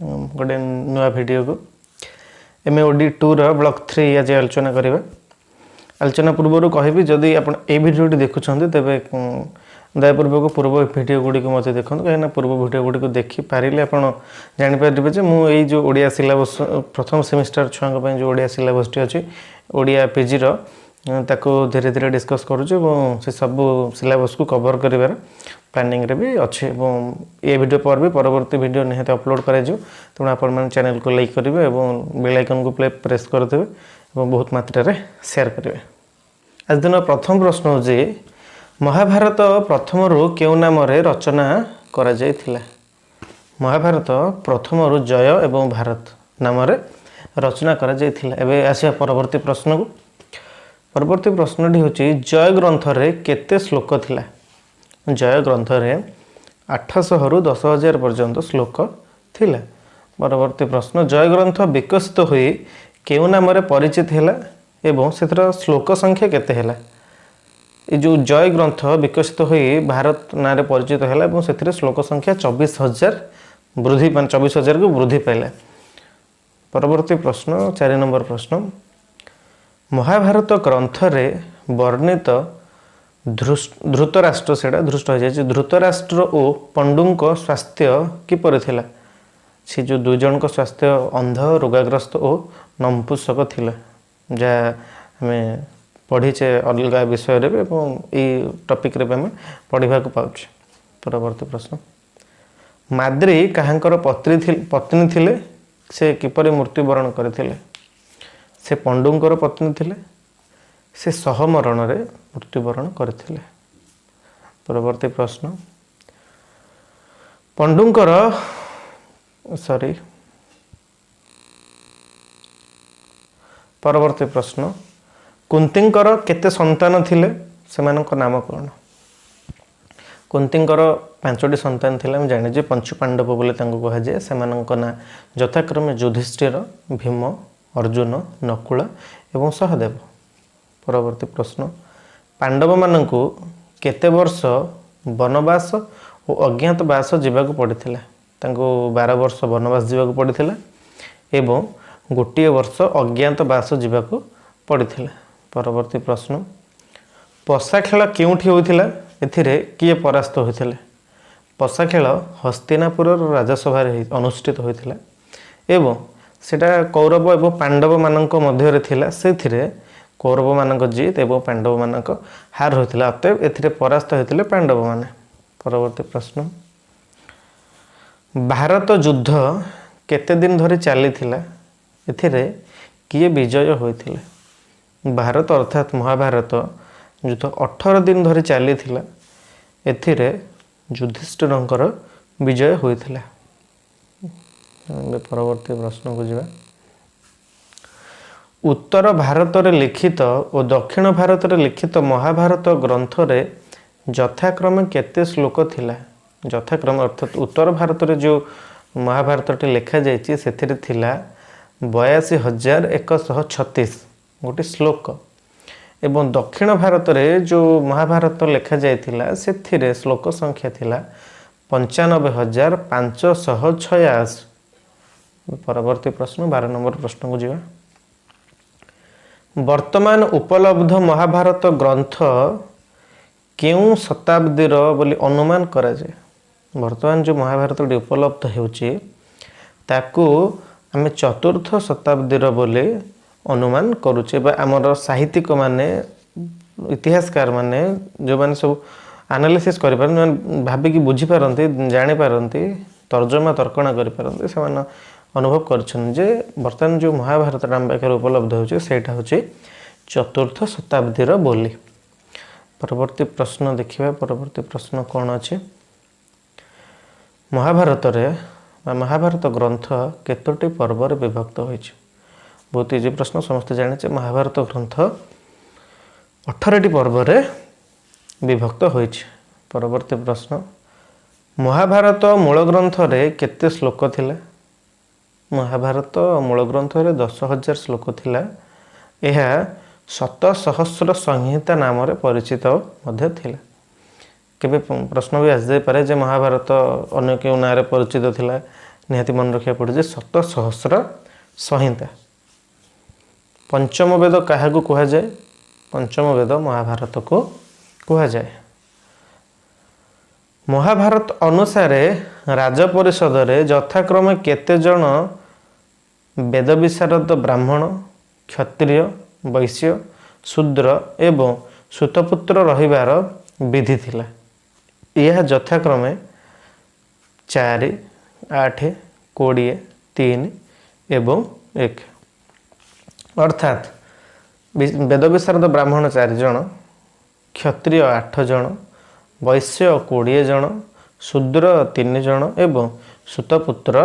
ଗୋଟେ ନୂଆ ଭିଡ଼ିଓକୁ। M A O D tour block 3 ଆଜି ଆଲୋଚନା କରିବା। ଆଲୋଚନା ପୂର୍ବରୁ କହିବି, ଯଦି ଆପଣ ଏଇ ଭିଡ଼ିଓଟି ଦେଖୁଛନ୍ତି ତେବେ ଦୟାପୂର୍ବକ ପୂର୍ବ ଭିଡ଼ିଓ ଗୁଡ଼ିକୁ ମଧ୍ୟ ଦେଖନ୍ତୁ, କାହିଁକିନା ପୂର୍ବ ଭିଡ଼ିଓ ଗୁଡ଼ିକୁ ଦେଖିପାରିଲେ ଆପଣ ଜାଣିପାରିବେ ଯେ ମୁଁ ଏଇ ଯେଉଁ ଓଡ଼ିଆ ସିଲାବସ୍ ପ୍ରଥମ ସେମିଷ୍ଟାର ଛୁଆଙ୍କ ପାଇଁ ଯେଉଁ ଓଡ଼ିଆ ସିଲାବସ୍ଟି ଅଛି ଓଡ଼ିଆ ପିଜିର, ତାକୁ ଧୀରେ ଧୀରେ ଡିସ୍କସ୍ କରୁଛୁ ଏବଂ ସେ ସବୁ ସିଲାବସ୍କୁ କଭର୍ କରିବାର ପ୍ଲାନିଂରେ ବି ଅଛି। ଏବଂ ଏ ଭିଡ଼ିଓ ପରେ ବି ପରବର୍ତ୍ତୀ ଭିଡ଼ିଓ ନିହାତି ଅପଲୋଡ଼ କରାଯିବ। ତେଣୁ ଆପଣମାନେ ଚ୍ୟାନେଲକୁ ଲାଇକ୍ କରିବେ ଏବଂ ବେଲ୍ ଆଇକନ୍କୁ ପ୍ରେସ୍ କରିଦେବେ ଏବଂ ବହୁତ ମାତ୍ରାରେ ସେୟାର କରିବେ। ଆଜି ଦିନ ପ୍ରଥମ ପ୍ରଶ୍ନ ହେଉଛି, ମହାଭାରତ ପ୍ରଥମରୁ କେଉଁ ନାମରେ ରଚନା କରାଯାଇଥିଲା? ମହାଭାରତ ପ୍ରଥମରୁ ଜୟ ଏବଂ ଭାରତ ନାମରେ ରଚନା କରାଯାଇଥିଲା। ଏବେ ଆସିବା ପରବର୍ତ୍ତୀ ପ୍ରଶ୍ନକୁ। ପରବର୍ତ୍ତୀ ପ୍ରଶ୍ନଟି ହେଉଛି, ଜୟ ଗ୍ରନ୍ଥରେ କେତେ ଶ୍ଲୋକ ଥିଲା? ଜୟ ଗ୍ରନ୍ଥରେ 800ରୁ 10,000 ପର୍ଯ୍ୟନ୍ତ ଶ୍ଲୋକ ଥିଲା। ପରବର୍ତ୍ତୀ ପ୍ରଶ୍ନ, ଜୟ ଗ୍ରନ୍ଥ ବିକଶିତ ହୋଇ କେଉଁ ନାମରେ ପରିଚିତ ହେଲା ଏବଂ ସେଥିର ଶ୍ଲୋକ ସଂଖ୍ୟା କେତେ ହେଲା? ଏ ଯେଉଁ ଜୟ ଗ୍ରନ୍ଥ ବିକଶିତ ହୋଇ ଭାରତ ନାଁରେ ପରିଚିତ ହେଲା ଏବଂ ସେଥିରେ ଶ୍ଲୋକ ସଂଖ୍ୟା 24,000 ବୃଦ୍ଧି, ମାନେ 24,000କୁ ବୃଦ୍ଧି ପାଇଲା। ପରବର୍ତ୍ତୀ ପ୍ରଶ୍ନ, 4 ନମ୍ବର ପ୍ରଶ୍ନ, ମହାଭାରତ ଗ୍ରନ୍ଥରେ ବର୍ଣ୍ଣିତ ଧୃତରାଷ୍ଟ୍ର, ସେଇଟା ଧୃଷ୍ଟ ହୋଇଯାଇଛି, ଧୃତରାଷ୍ଟ୍ର ଓ ପଣ୍ଡୁଙ୍କ ସ୍ୱାସ୍ଥ୍ୟ କିପରି ଥିଲା? ସେ ଯେଉଁ ଦୁଇ ଜଣଙ୍କ ସ୍ୱାସ୍ଥ୍ୟ ଅନ୍ଧ, ରୋଗାଗ୍ରସ୍ତ ଓ ନପୁଂସକ ଥିଲା, ଯାହା ଆମେ ପଢ଼ିଛେ ଅଲଗା ବିଷୟରେ ବି ଏବଂ ଏଇ ଟପିକ୍ରେ ବି ଆମେ ପଢ଼ିବାକୁ ପାଉଛେ। ପରବର୍ତ୍ତୀ ପ୍ରଶ୍ନ, ମାଦ୍ରୀ କାହାଙ୍କର ପତ୍ନୀ ଥିଲେ? ସେ କିପରି ମୃତ୍ୟୁବରଣ କରିଥିଲେ? ସେ ପଣ୍ଡୁଙ୍କର ପତ୍ନୀ ଥିଲେ, ସେ ସହମରଣରେ ମୃତ୍ୟୁବରଣ କରିଥିଲେ। ପରବର୍ତ୍ତୀ ପ୍ରଶ୍ନ, ପଣ୍ଡୁଙ୍କର ସରି ପରବର୍ତ୍ତୀ ପ୍ରଶ୍ନ, କୁନ୍ତୀଙ୍କର କେତେ ସନ୍ତାନ ଥିଲେ? ସେମାନଙ୍କ ନାମ କ'ଣ? କୁନ୍ତୀଙ୍କର 5ଟି ସନ୍ତାନ ଥିଲେ, ଆମେ ଜାଣିଛେ ପଞ୍ଚୁପାଣ୍ଡବ ବୋଲି ତାଙ୍କୁ କୁହାଯାଏ। ସେମାନଙ୍କ ନାଁ ଯଥାକ୍ରମେ ଯୁଧିଷ୍ଠିର, ଭୀମ, ଅର୍ଜୁନ, ନକୁଳ ଏବଂ ସହଦେବ। ପରବର୍ତ୍ତୀ ପ୍ରଶ୍ନ, ପାଣ୍ଡବମାନଙ୍କୁ କେତେ ବର୍ଷ ବନବାସ ଓ ଅଜ୍ଞାତବାସ ଯିବାକୁ ପଡ଼ିଥିଲା? ତାଙ୍କୁ 12 ବର୍ଷ ବନବାସ ଯିବାକୁ ପଡ଼ିଥିଲା ଏବଂ 1 ବର୍ଷ ଅଜ୍ଞାତବାସ ଯିବାକୁ ପଡ଼ିଥିଲା। ପରବର୍ତ୍ତୀ ପ୍ରଶ୍ନ, ପଶା ଖେଳ କେଉଁଠି ହୋଇଥିଲା? ଏଥିରେ କିଏ ପରାସ୍ତ ହୋଇଥିଲେ? ପଶା ଖେଳ ହସ୍ତିନାପୁରର ରାଜସଭାରେ ଅନୁଷ୍ଠିତ ହୋଇଥିଲା ଏବଂ ସେଇଟା କୌରବ ଏବଂ ପାଣ୍ଡବମାନଙ୍କ ମଧ୍ୟରେ ଥିଲା। ସେଥିରେ କୌରବମାନଙ୍କ ଜିତ୍ ଏବଂ ପାଣ୍ଡବମାନଙ୍କ ହାର ହୋଇଥିଲା, ଅତଏବ ଏଥିରେ ପରାସ୍ତ ହୋଇଥିଲେ ପାଣ୍ଡବମାନେ। ପରବର୍ତ୍ତୀ ପ୍ରଶ୍ନ, ଭାରତ ଯୁଦ୍ଧ କେତେ ଦିନ ଧରି ଚାଲିଥିଲା? ଏଥିରେ କିଏ ବିଜୟ ହୋଇଥିଲେ? ଭାରତ ଅର୍ଥାତ୍ ମହାଭାରତ ଯୁଦ୍ଧ 18 ଦିନ ଧରି ଚାଲିଥିଲା, ଏଥିରେ ଯୁଧିଷ୍ଠିରଙ୍କର ବିଜୟ ହୋଇଥିଲା। ଏବେ ପରବର୍ତ୍ତୀ ପ୍ରଶ୍ନକୁ ଯିବା। ଉତ୍ତର ଭାରତରେ ଲିଖିତ ଓ ଦକ୍ଷିଣ ଭାରତରେ ଲିଖିତ ମହାଭାରତ ଗ୍ରନ୍ଥରେ ଯଥାକ୍ରମେ କେତେ ଶ୍ଲୋକ ଥିଲା? ଯଥାକ୍ରମେ ଅର୍ଥାତ୍ ଉତ୍ତର ଭାରତରେ ଯେଉଁ ମହାଭାରତଟି ଲେଖାଯାଇଛି ସେଥିରେ ଥିଲା 82,136 ଗୋଟି ଶ୍ଲୋକ ଏବଂ ଦକ୍ଷିଣ ଭାରତରେ ଯେଉଁ ମହାଭାରତ ଲେଖାଯାଇଥିଲା ସେଥିରେ ଶ୍ଲୋକ ସଂଖ୍ୟା ଥିଲା 95,586। ପରବର୍ତ୍ତୀ ପ୍ରଶ୍ନ, 12 ନମ୍ବର ପ୍ରଶ୍ନକୁ ଯିବା। ବର୍ତ୍ତମାନ ଉପଲବ୍ଧ ମହାଭାରତ ଗ୍ରନ୍ଥ କେଉଁ ଶତାବ୍ଦୀର ବୋଲି ଅନୁମାନ କରାଯାଏ? ବର୍ତ୍ତମାନ ଯେଉଁ ମହାଭାରତଟି ଉପଲବ୍ଧ ହେଉଛି ତାକୁ ଆମେ ଚତୁର୍ଥ ଶତାବ୍ଦୀର ବୋଲି ଅନୁମାନ କରୁଛେ, ବା ଆମର ସାହିତ୍ୟିକମାନେ, ଇତିହାସକାରମାନେ ଯେଉଁମାନେ ସବୁ ଆନାଲିସିସ୍ କରିପାରନ୍ତି, ଯେଉଁମାନେ ଭାବିକି ବୁଝିପାରନ୍ତି, ଜାଣିପାରନ୍ତି, ତର୍ଜମା ତର୍କଣା କରିପାରନ୍ତି, ସେମାନେ ଅନୁଭବ କରିଛନ୍ତି ଯେ ବର୍ତ୍ତମାନ ଯେଉଁ ମହାଭାରତଟା ଆମ ପାଖରେ ଉପଲବ୍ଧ ହେଉଛି ସେଇଟା ହେଉଛି ଚତୁର୍ଥ ଶତାବ୍ଦୀର ବୋଲି। ପରବର୍ତ୍ତୀ ପ୍ରଶ୍ନ ଦେଖିବା। ପରବର୍ତ୍ତୀ ପ୍ରଶ୍ନ କ'ଣ ଅଛି? ମହାଭାରତରେ ବା ମହାଭାରତ ଗ୍ରନ୍ଥ କେତୋଟି ପର୍ବରେ ବିଭକ୍ତ ହୋଇଛି? ବହୁତ ଇଜି ପ୍ରଶ୍ନ, ସମସ୍ତେ ଜାଣିଛେ। ମହାଭାରତ ଗ୍ରନ୍ଥ 18ଟି ପର୍ବରେ ବିଭକ୍ତ ହୋଇଛି। ପରବର୍ତ୍ତୀ ପ୍ରଶ୍ନ, ମହାଭାରତ ମୂଳ ଗ୍ରନ୍ଥରେ କେତେ ଶ୍ଲୋକ ଥିଲା? ମହାଭାରତ ମୂଳ ଗ୍ରନ୍ଥରେ 10,000 ଶ୍ଲୋକ ଥିଲା। ଏହା ଶତସହସ୍ର ସଂହିତା ନାମରେ ପରିଚିତ ମଧ୍ୟ ଥିଲା। କେବେ ପ୍ରଶ୍ନ ବି ଆସିଯାଇପାରେ ଯେ ମହାଭାରତ ଅନ୍ୟ କେଉଁ ନାଁରେ ପରିଚିତ ଥିଲା, ନିହାତି ମନେ ରଖିବାକୁ ପଡ଼ିବ ଯେ ଶତ ସହସ୍ର ସଂହିତା। ପଞ୍ଚମ ବେଦ କାହାକୁ କୁହାଯାଏ? ପଞ୍ଚମ ବେଦ ମହାଭାରତକୁ କୁହାଯାଏ। ମହାଭାରତ ଅନୁସାରେ ରାଜପରିଷଦରେ ଯଥାକ୍ରମେ କେତେ ଜଣ ବେଦ ବିଶାରଦ ବ୍ରାହ୍ମଣ, କ୍ଷତ୍ରିୟ, ବୈଶ୍ୟ, ଶୂଦ୍ର ଏବଂ ସୁତପୁତ୍ର ରହିବାର ବିଧି ଥିଲା? ଏହା ଯଥାକ୍ରମେ 4, 8, 20, 3 ଏବଂ 1। ଅର୍ଥାତ୍ ବେଦ ବିଶାରଦ ବ୍ରାହ୍ମଣ 4 ଜଣ, କ୍ଷତ୍ରିୟ 8 ଜଣ, ବୈଶ୍ୟ 20 ଜଣ, ଶୂଦ୍ର 3 ଜଣ ଏବଂ ସୁତପୁତ୍ର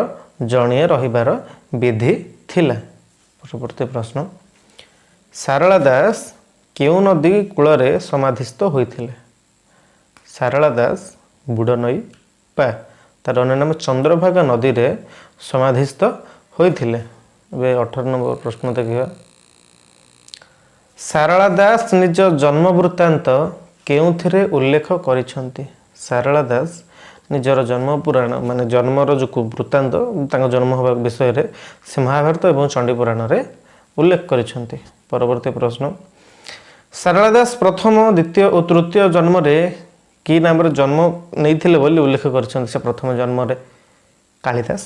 ଜଣିଏ ରହିବାର ବିଧି ଥିଲା। ପରବର୍ତ୍ତୀ ପ୍ରଶ୍ନ, ସାରଳା ଦାସ କେଉଁ ନଦୀ କୂଳରେ ସମାଧିସ୍ଥ ହୋଇଥିଲେ? ସାରଳା ଦାସ ବୁଡ଼ ନଈ ବା ତାର ଅନ୍ୟ ନାମ ଚନ୍ଦ୍ରଭାଗା ନଦୀରେ ସମାଧିସ୍ଥ ହୋଇଥିଲେ। ଏବେ 18 ନମ୍ବର ପ୍ରଶ୍ନ ଦେଖିବା। ସାରଳା ଦାସ ନିଜ ଜନ୍ମ ବୃତ୍ତାନ୍ତ କେଉଁଥିରେ ଉଲ୍ଲେଖ କରିଛନ୍ତି? ସାରଳା ଦାସ ନିଜର ଜନ୍ମ ପୁରାଣ, ମାନେ ଜନ୍ମର ଯେଉଁ ବୃତ୍ତାନ୍ତ, ତାଙ୍କ ଜନ୍ମ ହେବା ବିଷୟରେ ସେ ମହାଭାରତ ଏବଂ ଚଣ୍ଡୀ ପୁରାଣରେ ଉଲ୍ଲେଖ କରିଛନ୍ତି। ପରବର୍ତ୍ତୀ ପ୍ରଶ୍ନ, ସାରଳା ଦାସ ପ୍ରଥମ, ଦ୍ୱିତୀୟ ଓ ତୃତୀୟ ଜନ୍ମରେ କି ନାମରେ ଜନ୍ମ ନେଇଥିଲେ ବୋଲି ଉଲ୍ଲେଖ କରିଛନ୍ତି? ସେ ପ୍ରଥମ ଜନ୍ମରେ କାଳିଦାସ,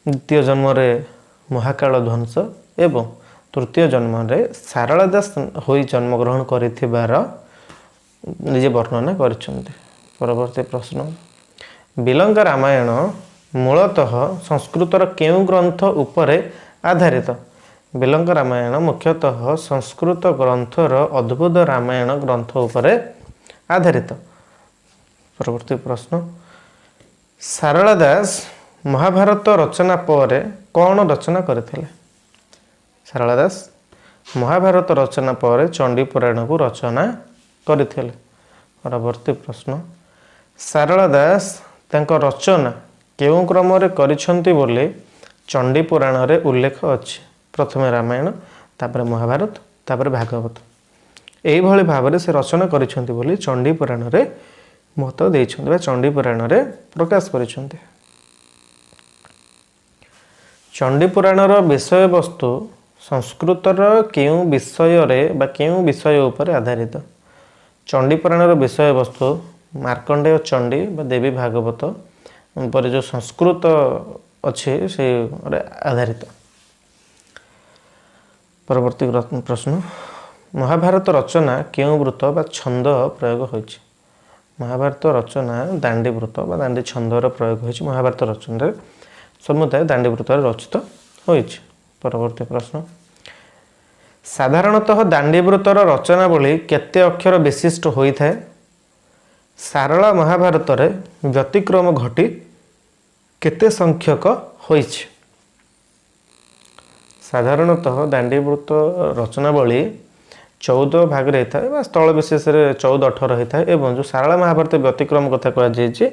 ଦ୍ୱିତୀୟ ଜନ୍ମରେ ମହାକାଳ ଧ୍ୱଂସ ଏବଂ ତୃତୀୟ ଜନ୍ମରେ ସାରଳା ଦାସ ହୋଇ ଜନ୍ମଗ୍ରହଣ କରିଥିବାର ନିଜେ ବର୍ଣ୍ଣନା କରିଛନ୍ତି। ପରବର୍ତ୍ତୀ ପ୍ରଶ୍ନ, ବିଲଙ୍କା ରାମାୟଣ ମୂଳତଃ ସଂସ୍କୃତର କେଉଁ ଗ୍ରନ୍ଥ ଉପରେ ଆଧାରିତ? ବିଲଙ୍କା ରାମାୟଣ ମୁଖ୍ୟତଃ ସଂସ୍କୃତ ଗ୍ରନ୍ଥର ଅଦ୍ଭୁତ ରାମାୟଣ ଗ୍ରନ୍ଥ ଉପରେ ଆଧାରିତ। ପରବର୍ତ୍ତୀ ପ୍ରଶ୍ନ, ସାରଳା ଦାସ ମହାଭାରତ ରଚନା ପରେ କ'ଣ ରଚନା କରିଥିଲେ? ସାରଳା ଦାସ ମହାଭାରତ ରଚନା ପରେ ଚଣ୍ଡୀ ପୁରାଣକୁ ରଚନା କରିଥିଲେ। ପରବର୍ତ୍ତୀ ପ୍ରଶ୍ନ, ସାରଳା ଦାସ ତାଙ୍କ ରଚନା କେଉଁ କ୍ରମରେ କରିଛନ୍ତି ବୋଲି ଚଣ୍ଡୀ ପୁରାଣରେ ଉଲ୍ଲେଖ ଅଛି? ପ୍ରଥମେ ରାମାୟଣ, ତାପରେ ମହାଭାରତ, ତାପରେ ଭାଗବତ। ଏଇଭଳି ଭାବରେ ସେ ରଚନା କରିଛନ୍ତି ବୋଲି ଚଣ୍ଡୀ ପୁରାଣରେ ମତ ଦେଇଛନ୍ତି ବା ଚଣ୍ଡୀ ପୁରାଣରେ ପ୍ରକାଶ କରିଛନ୍ତି। ଚଣ୍ଡୀ ପୁରାଣର ବିଷୟବସ୍ତୁ ସଂସ୍କୃତର କେଉଁ ବିଷୟରେ ବା କେଉଁ ବିଷୟ ଉପରେ ଆଧାରିତ? ଚଣ୍ଡୀ ପୁରାଣର ବିଷୟବସ୍ତୁ ମାର୍କଣ୍ଡେୟ ଚଣ୍ଡୀ ବା ଦେବୀ ଭାଗବତ ଉପରେ ଯେଉଁ ସଂସ୍କୃତ ଅଛି ସେରେ ଆଧାରିତ। ପରବର୍ତ୍ତୀ ପ୍ରଶ୍ନ, ମହାଭାରତ ରଚନା କେଉଁ ବୃତ୍ତ ବା ଛନ୍ଦ ପ୍ରୟୋଗ ହୋଇଛି? ମହାଭାରତ ରଚନା ଦାଣ୍ଡି ବୃତ୍ତ ବା ଦାଣ୍ଡି ଛନ୍ଦର ପ୍ରୟୋଗ ହୋଇଛି। ମହାଭାରତ ରଚନାରେ ସମୁଦାୟ ଦାଣ୍ଡି ବୃତ୍ତରେ ରଚିତ ହୋଇଛି। ପରବର୍ତ୍ତୀ ପ୍ରଶ୍ନ, ସାଧାରଣତଃ ଦାଣ୍ଡିବୃତ୍ତର ରଚନାବଳୀ କେତେ ଅକ୍ଷର ବିଶିଷ୍ଟ ହୋଇଥାଏ? ସାରଳା ମହାଭାରତରେ ବ୍ୟତିକ୍ରମ ଘଟି କେତେ ସଂଖ୍ୟକ ହୋଇଛି? ସାଧାରଣତଃ ଦାଣ୍ଡିବୃତ୍ତ ରଚନାବଳୀ 14 ଭାଗରେ ହେଇଥାଏ ବା ସ୍ଥଳ ବିଶେଷରେ 14 18 ହେଇଥାଏ ଏବଂ ଯେଉଁ ସାରଳା ମହାଭାରତ ବ୍ୟତିକ୍ରମ କଥା କୁହାଯାଇଛି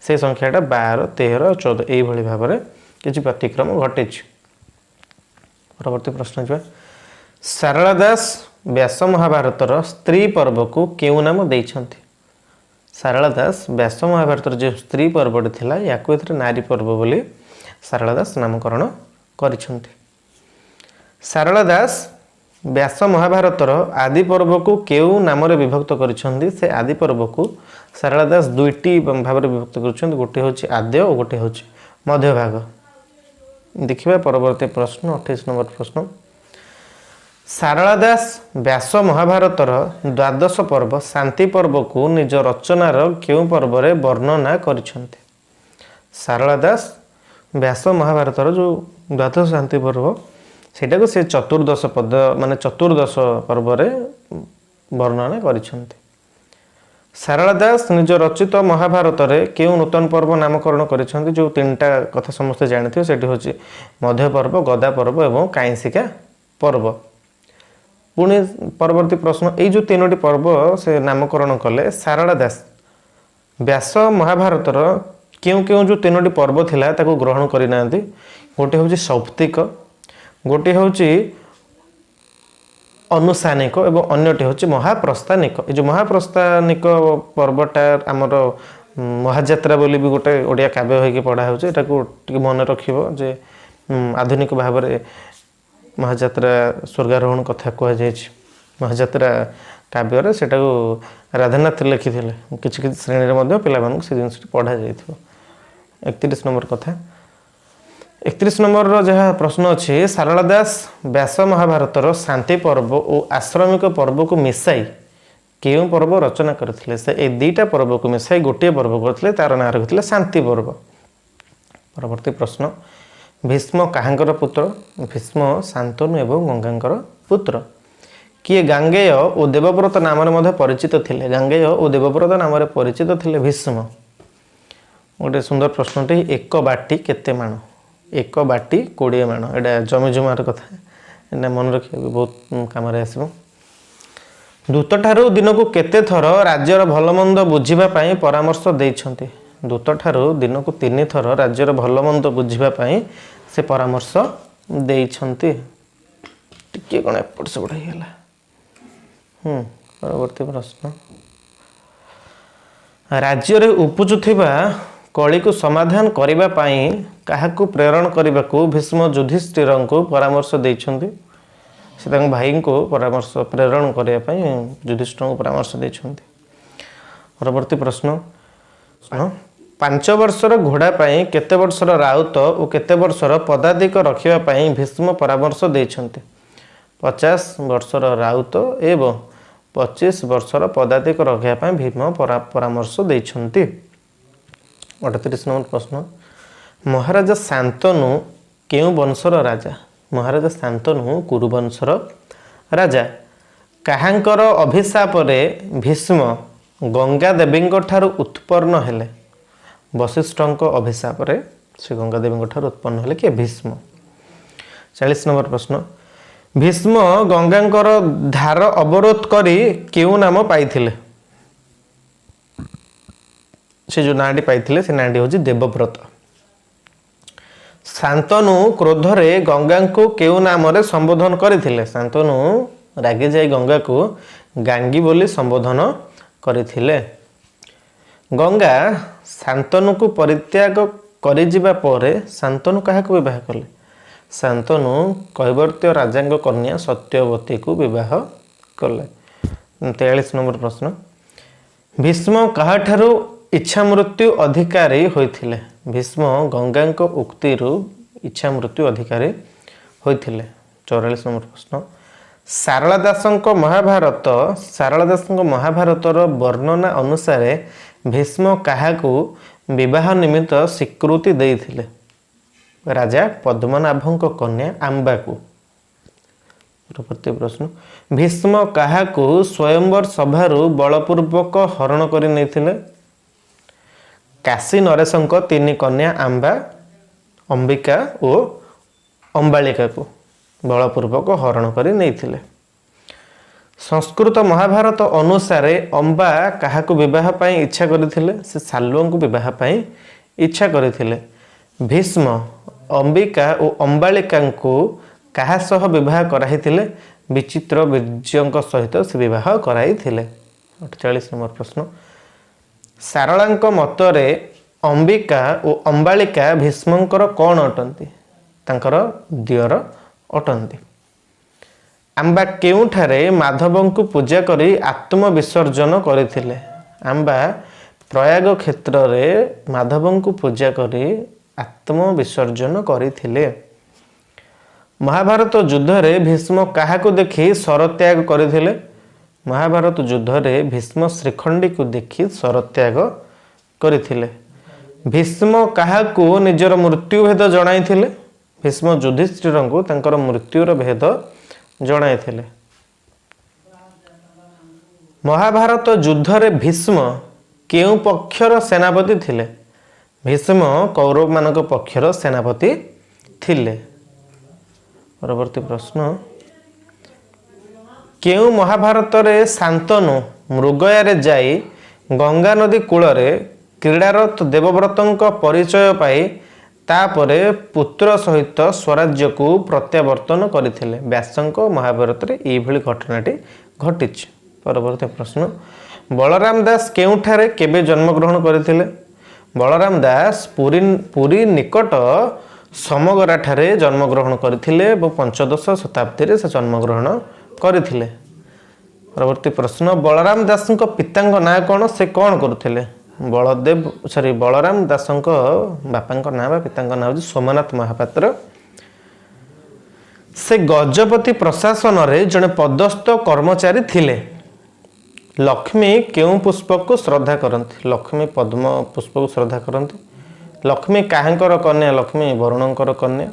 ସେ ସଂଖ୍ୟାଟା 12, 13, 14 ଏଇଭଳି ଭାବରେ କିଛି ବ୍ୟତିକ୍ରମ ଘଟିଛି। ପରବର୍ତ୍ତୀ ପ୍ରଶ୍ନ ଯିବା, ସାରଳା ଦାସ ବ୍ୟାସ ମହାଭାରତର ସ୍ତ୍ରୀ ପର୍ବକୁ କେଉଁ ନାମ ଦେଇଛନ୍ତି? ସାରଳା ଦାସ ବ୍ୟାସ ମହାଭାରତର ଯେଉଁ ସ୍ତ୍ରୀ ପର୍ବଟି ଥିଲା ୟାକୁ ଏଥିରେ ନାରୀ ପର୍ବ ବୋଲି ସାରଳା ଦାସ ନାମକରଣ କରିଛନ୍ତି। ସାରଳା ଦାସ ବ୍ୟାସ ମହାଭାରତର ଆଦି ପର୍ବକୁ କେଉଁ ନାମରେ ବିଭକ୍ତ କରିଛନ୍ତି? ସେ ଆଦି ପର୍ବକୁ ସାରଳା ଦାସ ଦୁଇଟି ଭାବରେ ବିଭକ୍ତ କରିଛନ୍ତି, ଗୋଟିଏ ହେଉଛି ଆଦ୍ୟ ଓ ଗୋଟିଏ ହେଉଛି ମଧ୍ୟଭାଗ। ଦେଖିବା ପରବର୍ତ୍ତୀ ପ୍ରଶ୍ନ, 28 ନମ୍ବର ପ୍ରଶ୍ନ, ସାରଳା ଦାସ ବ୍ୟାସ ମହାଭାରତର ଦ୍ୱାଦଶ ପର୍ବ ଶାନ୍ତି ପର୍ବକୁ ନିଜ ରଚନାର କେଉଁ ପର୍ବରେ ବର୍ଣ୍ଣନା କରିଛନ୍ତି? ସାରଳା ଦାସ ବ୍ୟାସ ମହାଭାରତର ଯେଉଁ ଦ୍ୱାଦଶ ଶାନ୍ତି ପର୍ବ ସେଇଟାକୁ ସେ ଚତୁର୍ଦ୍ଦଶ ପଦ ମାନେ ଚତୁର୍ଦ୍ଦଶ ପର୍ବରେ ବର୍ଣ୍ଣନା କରିଛନ୍ତି। ସାରଳା ଦାସ ନିଜ ରଚିତ ମହାଭାରତରେ କେଉଁ ନୂତନ ପର୍ବ ନାମକରଣ କରିଛନ୍ତି? ଯେଉଁ ତିନିଟା କଥା ସମସ୍ତେ ଜାଣିଥିବେ ସେଠି ହେଉଛି ମଧ୍ୟ ପର୍ବ, ଗଦା ପର୍ବ ଏବଂ କାଇଁସିକା ପର୍ବ। ପୁଣି ପରବର୍ତ୍ତୀ ପ୍ରଶ୍ନ, ଏଇ ଯେଉଁ ତିନୋଟି ପର୍ବ ସେ ନାମକରଣ କଲେ ସାରଳା ଦାସ ବ୍ୟାସ ମହାଭାରତର କେଉଁ କେଉଁ ଯେଉଁ ତିନୋଟି ପର୍ବ ଥିଲା ତାକୁ ଗ୍ରହଣ କରିନାହାନ୍ତି? ଗୋଟିଏ ହେଉଛି ସୌପ୍ତିକ, ଗୋଟିଏ ହେଉଛି ଅନୁସାନିକ ଏବଂ ଅନ୍ୟଟି ହେଉଛି ମହାପ୍ରସ୍ଥାନିକ। ଏ ଯେଉଁ ମହାପ୍ରସ୍ଥାନିକ ପର୍ବଟା ଆମର ମହାଯାତ୍ରା ବୋଲି ବି ଗୋଟେ ଓଡ଼ିଆ କାବ୍ୟ ହୋଇକି ପଢ଼ା ହେଉଛି। ଏଟାକୁ ଟିକେ ମନେ ରଖିବ ଯେ ଆଧୁନିକ ଭାବରେ ମହାଯାତ୍ରା ସ୍ୱର୍ଗାରୋହଣ କଥା କୁହାଯାଇଛି ମହାଯାତ୍ରା କାବ୍ୟରେ। ସେଟାକୁ ରାଧାନାଥ ଲେଖିଥିଲେ। କିଛି କିଛି ଶ୍ରେଣୀରେ ମଧ୍ୟ ପିଲାମାନଙ୍କୁ ସେ ଜିନିଷଟି ପଢ଼ାଯାଇଥିବ। 31 ନମ୍ବର କଥା, 31 ନମ୍ବରର ଯାହା ପ୍ରଶ୍ନ ଅଛି, ସାରଳା ଦାସ ବ୍ୟାସ ମହାଭାରତର ଶାନ୍ତି ପର୍ବ ଓ ଆଶ୍ରମିକ ପର୍ବକୁ ମିଶାଇ କେଉଁ ପର୍ବ ରଚନା କରିଥିଲେ? ସେ ଏଇ ଦୁଇଟା ପର୍ବକୁ ମିଶାଇ ଗୋଟିଏ ପର୍ବ କରିଥିଲେ, ତାର ନାଁ ରଖିଥିଲେ ଶାନ୍ତି ପର୍ବ। ପରବର୍ତ୍ତୀ ପ୍ରଶ୍ନ, ଭୀଷ୍ମ କାହାଙ୍କର ପୁତ୍ର? ଭୀଷ୍ମ ଶାନ୍ତନୁ ଏବଂ ଗଙ୍ଗାଙ୍କର ପୁତ୍ର। କିଏ ଗାଙ୍ଗେୟ ଓ ଦେବବ୍ରତ ନାମରେ ମଧ୍ୟ ପରିଚିତ ଥିଲେ? ଗାଙ୍ଗେୟ ଓ ଦେବବ୍ରତ ନାମରେ ପରିଚିତ ଥିଲେ ଭୀଷ୍ମ। ଗୋଟେ ସୁନ୍ଦର ପ୍ରଶ୍ନଟି, ଏକ ବାଟି କେତେ ମାଣ? ଏକ ବାଟି 20 ମାଣ। ଏଇଟା ଜମି ଜମାର କଥା, ଏଇଟା ମନେ ରଖିବାକୁ ବହୁତ କାମରେ ଆସିବ। ଦୂତଠାରୁ ଦିନକୁ କେତେ ଥର ରାଜ୍ୟର ଭଲମନ୍ଦ ବୁଝିବା ପାଇଁ ପରାମର୍ଶ ଦେଇଛନ୍ତି? ଦୂତଠାରୁ ଦିନକୁ 3 ଥର ରାଜ୍ୟର ଭଲମନ୍ଦ ବୁଝିବା ପାଇଁ ସେ ପରାମର୍ଶ ଦେଇଛନ୍ତି। ଟିକିଏ କ'ଣ ଏପଟ ସେପଟ ହେଇଗଲା। ପରବର୍ତ୍ତୀ ପ୍ରଶ୍ନ, ରାଜ୍ୟରେ ଉପୁଜୁଥିବା କଳିକୁ ସମାଧାନ କରିବା ପାଇଁ କାହାକୁ ପ୍ରେରଣ କରିବାକୁ ଭୀଷ୍ମ ଯୁଧିଷ୍ଠିରଙ୍କୁ ପରାମର୍ଶ ଦେଇଛନ୍ତି? ସେ ତାଙ୍କ ଭାଇଙ୍କୁ ପରାମର୍ଶ ପ୍ରେରଣ କରିବା ପାଇଁ ଯୁଧିଷ୍ଠିରଙ୍କୁ ପରାମର୍ଶ ଦେଇଛନ୍ତି। ପରବର୍ତ୍ତୀ ପ୍ରଶ୍ନ, 5 ବର୍ଷର ଘୋଡ଼ା ପାଇଁ କେତେ ବର୍ଷର ରାଉତ ଓ କେତେ ବର୍ଷର ପଦାତିକ ରଖିବା ପାଇଁ ଭୀଷ୍ମ ପରାମର୍ଶ ଦେଇଛନ୍ତି? 50 ବର୍ଷର ରାଉତ ଏବଂ 25 ବର୍ଷର ପଦାତିକ ରଖିବା ପାଇଁ ଭୀମ ପରାମର୍ଶ ଦେଇଛନ୍ତି। 38 ନମ୍ବର ପ୍ରଶ୍ନ, ମହାରାଜା ଶାନ୍ତନୁ କେଉଁ ବଂଶର ରାଜା? ମହାରାଜା ଶାନ୍ତନୁ କୁରୁବଂଶର ରାଜା। କାହାଙ୍କର ଅଭିଶାପରେ ଭୀଷ୍ମ ଗଙ୍ଗା ଦେବୀଙ୍କ ଠାରୁ ଉତ୍ପନ୍ନ ହେଲେ? ବଶିଷ୍ଠଙ୍କ ଅଭିଶାପରେ ସେ ଗଙ୍ଗା ଦେବୀଙ୍କ ଠାରୁ ଉତ୍ପନ୍ନ ହେଲେ। କିଏ? ଭୀଷ୍ମ। 40 ନମ୍ବର ପ୍ରଶ୍ନ, ଭୀଷ୍ମ ଗଙ୍ଗାଙ୍କର ଧାର ଅବରୋଧ କରି କେଉଁ ନାମ ପାଇଥିଲେ? ସେ ଯେଉଁ ନାଁଟି ପାଇଥିଲେ, ସେ ନାଁଟି ହେଉଛି ଦେବବ୍ରତ। ଶାନ୍ତନୁ କ୍ରୋଧରେ ଗଙ୍ଗାଙ୍କୁ କେଉଁ ନାମରେ ସମ୍ବୋଧନ କରିଥିଲେ? ଶାନ୍ତନୁ ରାଗି ଯାଇ ଗଙ୍ଗାକୁ ଗାଙ୍ଗୀ ବୋଲି ସମ୍ବୋଧନ କରିଥିଲେ। ଗଙ୍ଗା ଶାନ୍ତନୁକୁ ପରିତ୍ୟାଗ କରିଯିବା ପରେ ଶାନ୍ତନୁ କାହାକୁ ବିବାହ କଲେ? ଶାନ୍ତନୁ କୈବର୍ତ୍ତ ରାଜାଙ୍କ କନ୍ୟା ସତ୍ୟବତୀକୁ ବିବାହ କଲେ। 43 ନମ୍ବର ପ୍ରଶ୍ନ, ଭୀଷ୍ମ କାହାଠାରୁ ଇଚ୍ଛା ମୃତ୍ୟୁ ଅଧିକାରୀ ହୋଇଥିଲେ? ଭୀଷ୍ମ ଗଙ୍ଗାଙ୍କ ଉକ୍ତିରୁ ଇଚ୍ଛା ମୃତ୍ୟୁ ଅଧିକାରୀ ହୋଇଥିଲେ। 44 ନମ୍ବର ପ୍ରଶ୍ନ, ସାରଳା ଦାସଙ୍କ ମହାଭାରତ, ସାରଳା ଦାସଙ୍କ ମହାଭାରତର ବର୍ଣ୍ଣନା ଅନୁସାରେ ଭୀଷ୍ମ କାହାକୁ ବିବାହ ନିମିତ୍ତ ସ୍ୱୀକୃତି ଦେଇଥିଲେ? ରାଜା ପଦ୍ମନାଭଙ୍କ କନ୍ୟା ଆମ୍ବାକୁ। ପରବର୍ତ୍ତୀ ପ୍ରଶ୍ନ, ଭୀଷ୍ମ କାହାକୁ ସ୍ୱୟଂବର ସଭାରୁ ବଳପୂର୍ବକ ହରଣ କରି ନେଇଥିଲେ? କାଶୀ ନରେଶଙ୍କ 3 କନ୍ୟା ଆମ୍ବା, ଅମ୍ବିକା ଓ ଅମ୍ବାଳିକାକୁ ବଳପୂର୍ବକ ହରଣ କରି ନେଇଥିଲେ। ସଂସ୍କୃତ ମହାଭାରତ ଅନୁସାରେ ଅମ୍ବା କାହାକୁ ବିବାହ ପାଇଁ ଇଚ୍ଛା କରିଥିଲେ? ସେ ଶାଲ୍ୱଙ୍କୁ ବିବାହ ପାଇଁ ଇଚ୍ଛା କରିଥିଲେ। ଭୀଷ୍ମ ଅମ୍ବିକା ଓ ଅମ୍ବାଳିକାଙ୍କୁ କାହା ସହ ବିବାହ କରାଇଥିଲେ? ବିଚିତ୍ର ବୀର୍ଯ୍ୟଙ୍କ ସହିତ ସେ ବିବାହ କରାଇଥିଲେ। 48 ନମ୍ବର ପ୍ରଶ୍ନ, ସାରଳାଙ୍କ ମତରେ ଅମ୍ବିକା ଓ ଅମ୍ବାଳିକା ଭୀଷ୍ମଙ୍କର କ'ଣ ଅଟନ୍ତି? ତାଙ୍କର ଦିଅର ଅଟନ୍ତି। ଆମ୍ବା କେଉଁଠାରେ ମାଧବଙ୍କୁ ପୂଜା କରି ଆତ୍ମବିସର୍ଜନ କରିଥିଲେ? ଆମ୍ବା ପ୍ରୟାଗ କ୍ଷେତ୍ରରେ ମାଧବଙ୍କୁ ପୂଜା କରି ଆତ୍ମବିସର୍ଜନ କରିଥିଲେ। ମହାଭାରତ ଯୁଦ୍ଧରେ ଭୀଷ୍ମ କାହାକୁ ଦେଖି ଶରତ୍ୟାଗ କରିଥିଲେ? ମହାଭାରତ ଯୁଦ୍ଧରେ ଭୀଷ୍ମ ଶ୍ରୀଖଣ୍ଡୀକୁ ଦେଖି ଶରତ୍ୟାଗ କରିଥିଲେ। ଭୀଷ୍ମ କାହାକୁ ନିଜର ମୃତ୍ୟୁ ଭେଦ ଜଣାଇଥିଲେ? ଭୀଷ୍ମ ଯୁଧିଷ୍ଠିରଙ୍କୁ ତାଙ୍କର ମୃତ୍ୟୁର ଭେଦ ଜଣାଇଥିଲେ। ମହାଭାରତ ଯୁଦ୍ଧରେ ଭୀଷ୍ମ କେଉଁ ପକ୍ଷର ସେନାପତି ଥିଲେ? ଭୀଷ୍ମ କୌରବମାନଙ୍କ ପକ୍ଷର ସେନାପତି ଥିଲେ। ପରବର୍ତ୍ତୀ ପ୍ରଶ୍ନ, କେଉଁ ମହାଭାରତରେ ଶାନ୍ତନୁ ମୃଗୟାରେ ଯାଇ ଗଙ୍ଗା ନଦୀ କୂଳରେ କ୍ରୀଡ଼ାରତ ଦେବବ୍ରତଙ୍କ ପରିଚୟ ପାଇ ତାପରେ ପୁତ୍ର ସହିତ ସ୍ୱରାଜ୍ୟକୁ ପ୍ରତ୍ୟାବର୍ତ୍ତନ କରିଥିଲେ? ବ୍ୟାସଙ୍କ ମହାଭାରତରେ ଏଇଭଳି ଘଟଣାଟି ଘଟିଛି। ପରବର୍ତ୍ତୀ ପ୍ରଶ୍ନ, ବଳରାମ ଦାସ କେଉଁଠାରେ କେବେ ଜନ୍ମଗ୍ରହଣ କରିଥିଲେ? ବଳରାମ ଦାସ ପୁରୀ ପୁରୀ ନିକଟ ସମଗରାଠାରେ ଜନ୍ମଗ୍ରହଣ କରିଥିଲେ ଏବଂ ପଞ୍ଚଦଶ ଶତାବ୍ଦୀରେ ସେ ଜନ୍ମଗ୍ରହଣ କରିଥିଲେ। ପରବର୍ତ୍ତୀ ପ୍ରଶ୍ନ, ବଳରାମ ଦାସଙ୍କ ପିତାଙ୍କ ନାଁ କ'ଣ? ସେ କ'ଣ କରୁଥିଲେ? ବଳଦେବ ସରି ବଳରାମ ଦାସଙ୍କ ବାପାଙ୍କ ନାଁ ବା ପିତାଙ୍କ ନାଁ ହେଉଛି ସୋମନାଥ ମହାପାତ୍ର। ସେ ଗଜପତି ପ୍ରଶାସନରେ ଜଣେ ପଦସ୍ଥ କର୍ମଚାରୀ ଥିଲେ। ଲକ୍ଷ୍ମୀ କେଉଁ ପୁଷ୍ପକୁ ଶ୍ରଦ୍ଧା କରନ୍ତି? ଲକ୍ଷ୍ମୀ ପଦ୍ମ ପୁଷ୍ପକୁ ଶ୍ରଦ୍ଧା କରନ୍ତି। ଲକ୍ଷ୍ମୀ କାହାଙ୍କର କନ୍ୟା? ଲକ୍ଷ୍ମୀ ବରୁଣଙ୍କର କନ୍ୟା।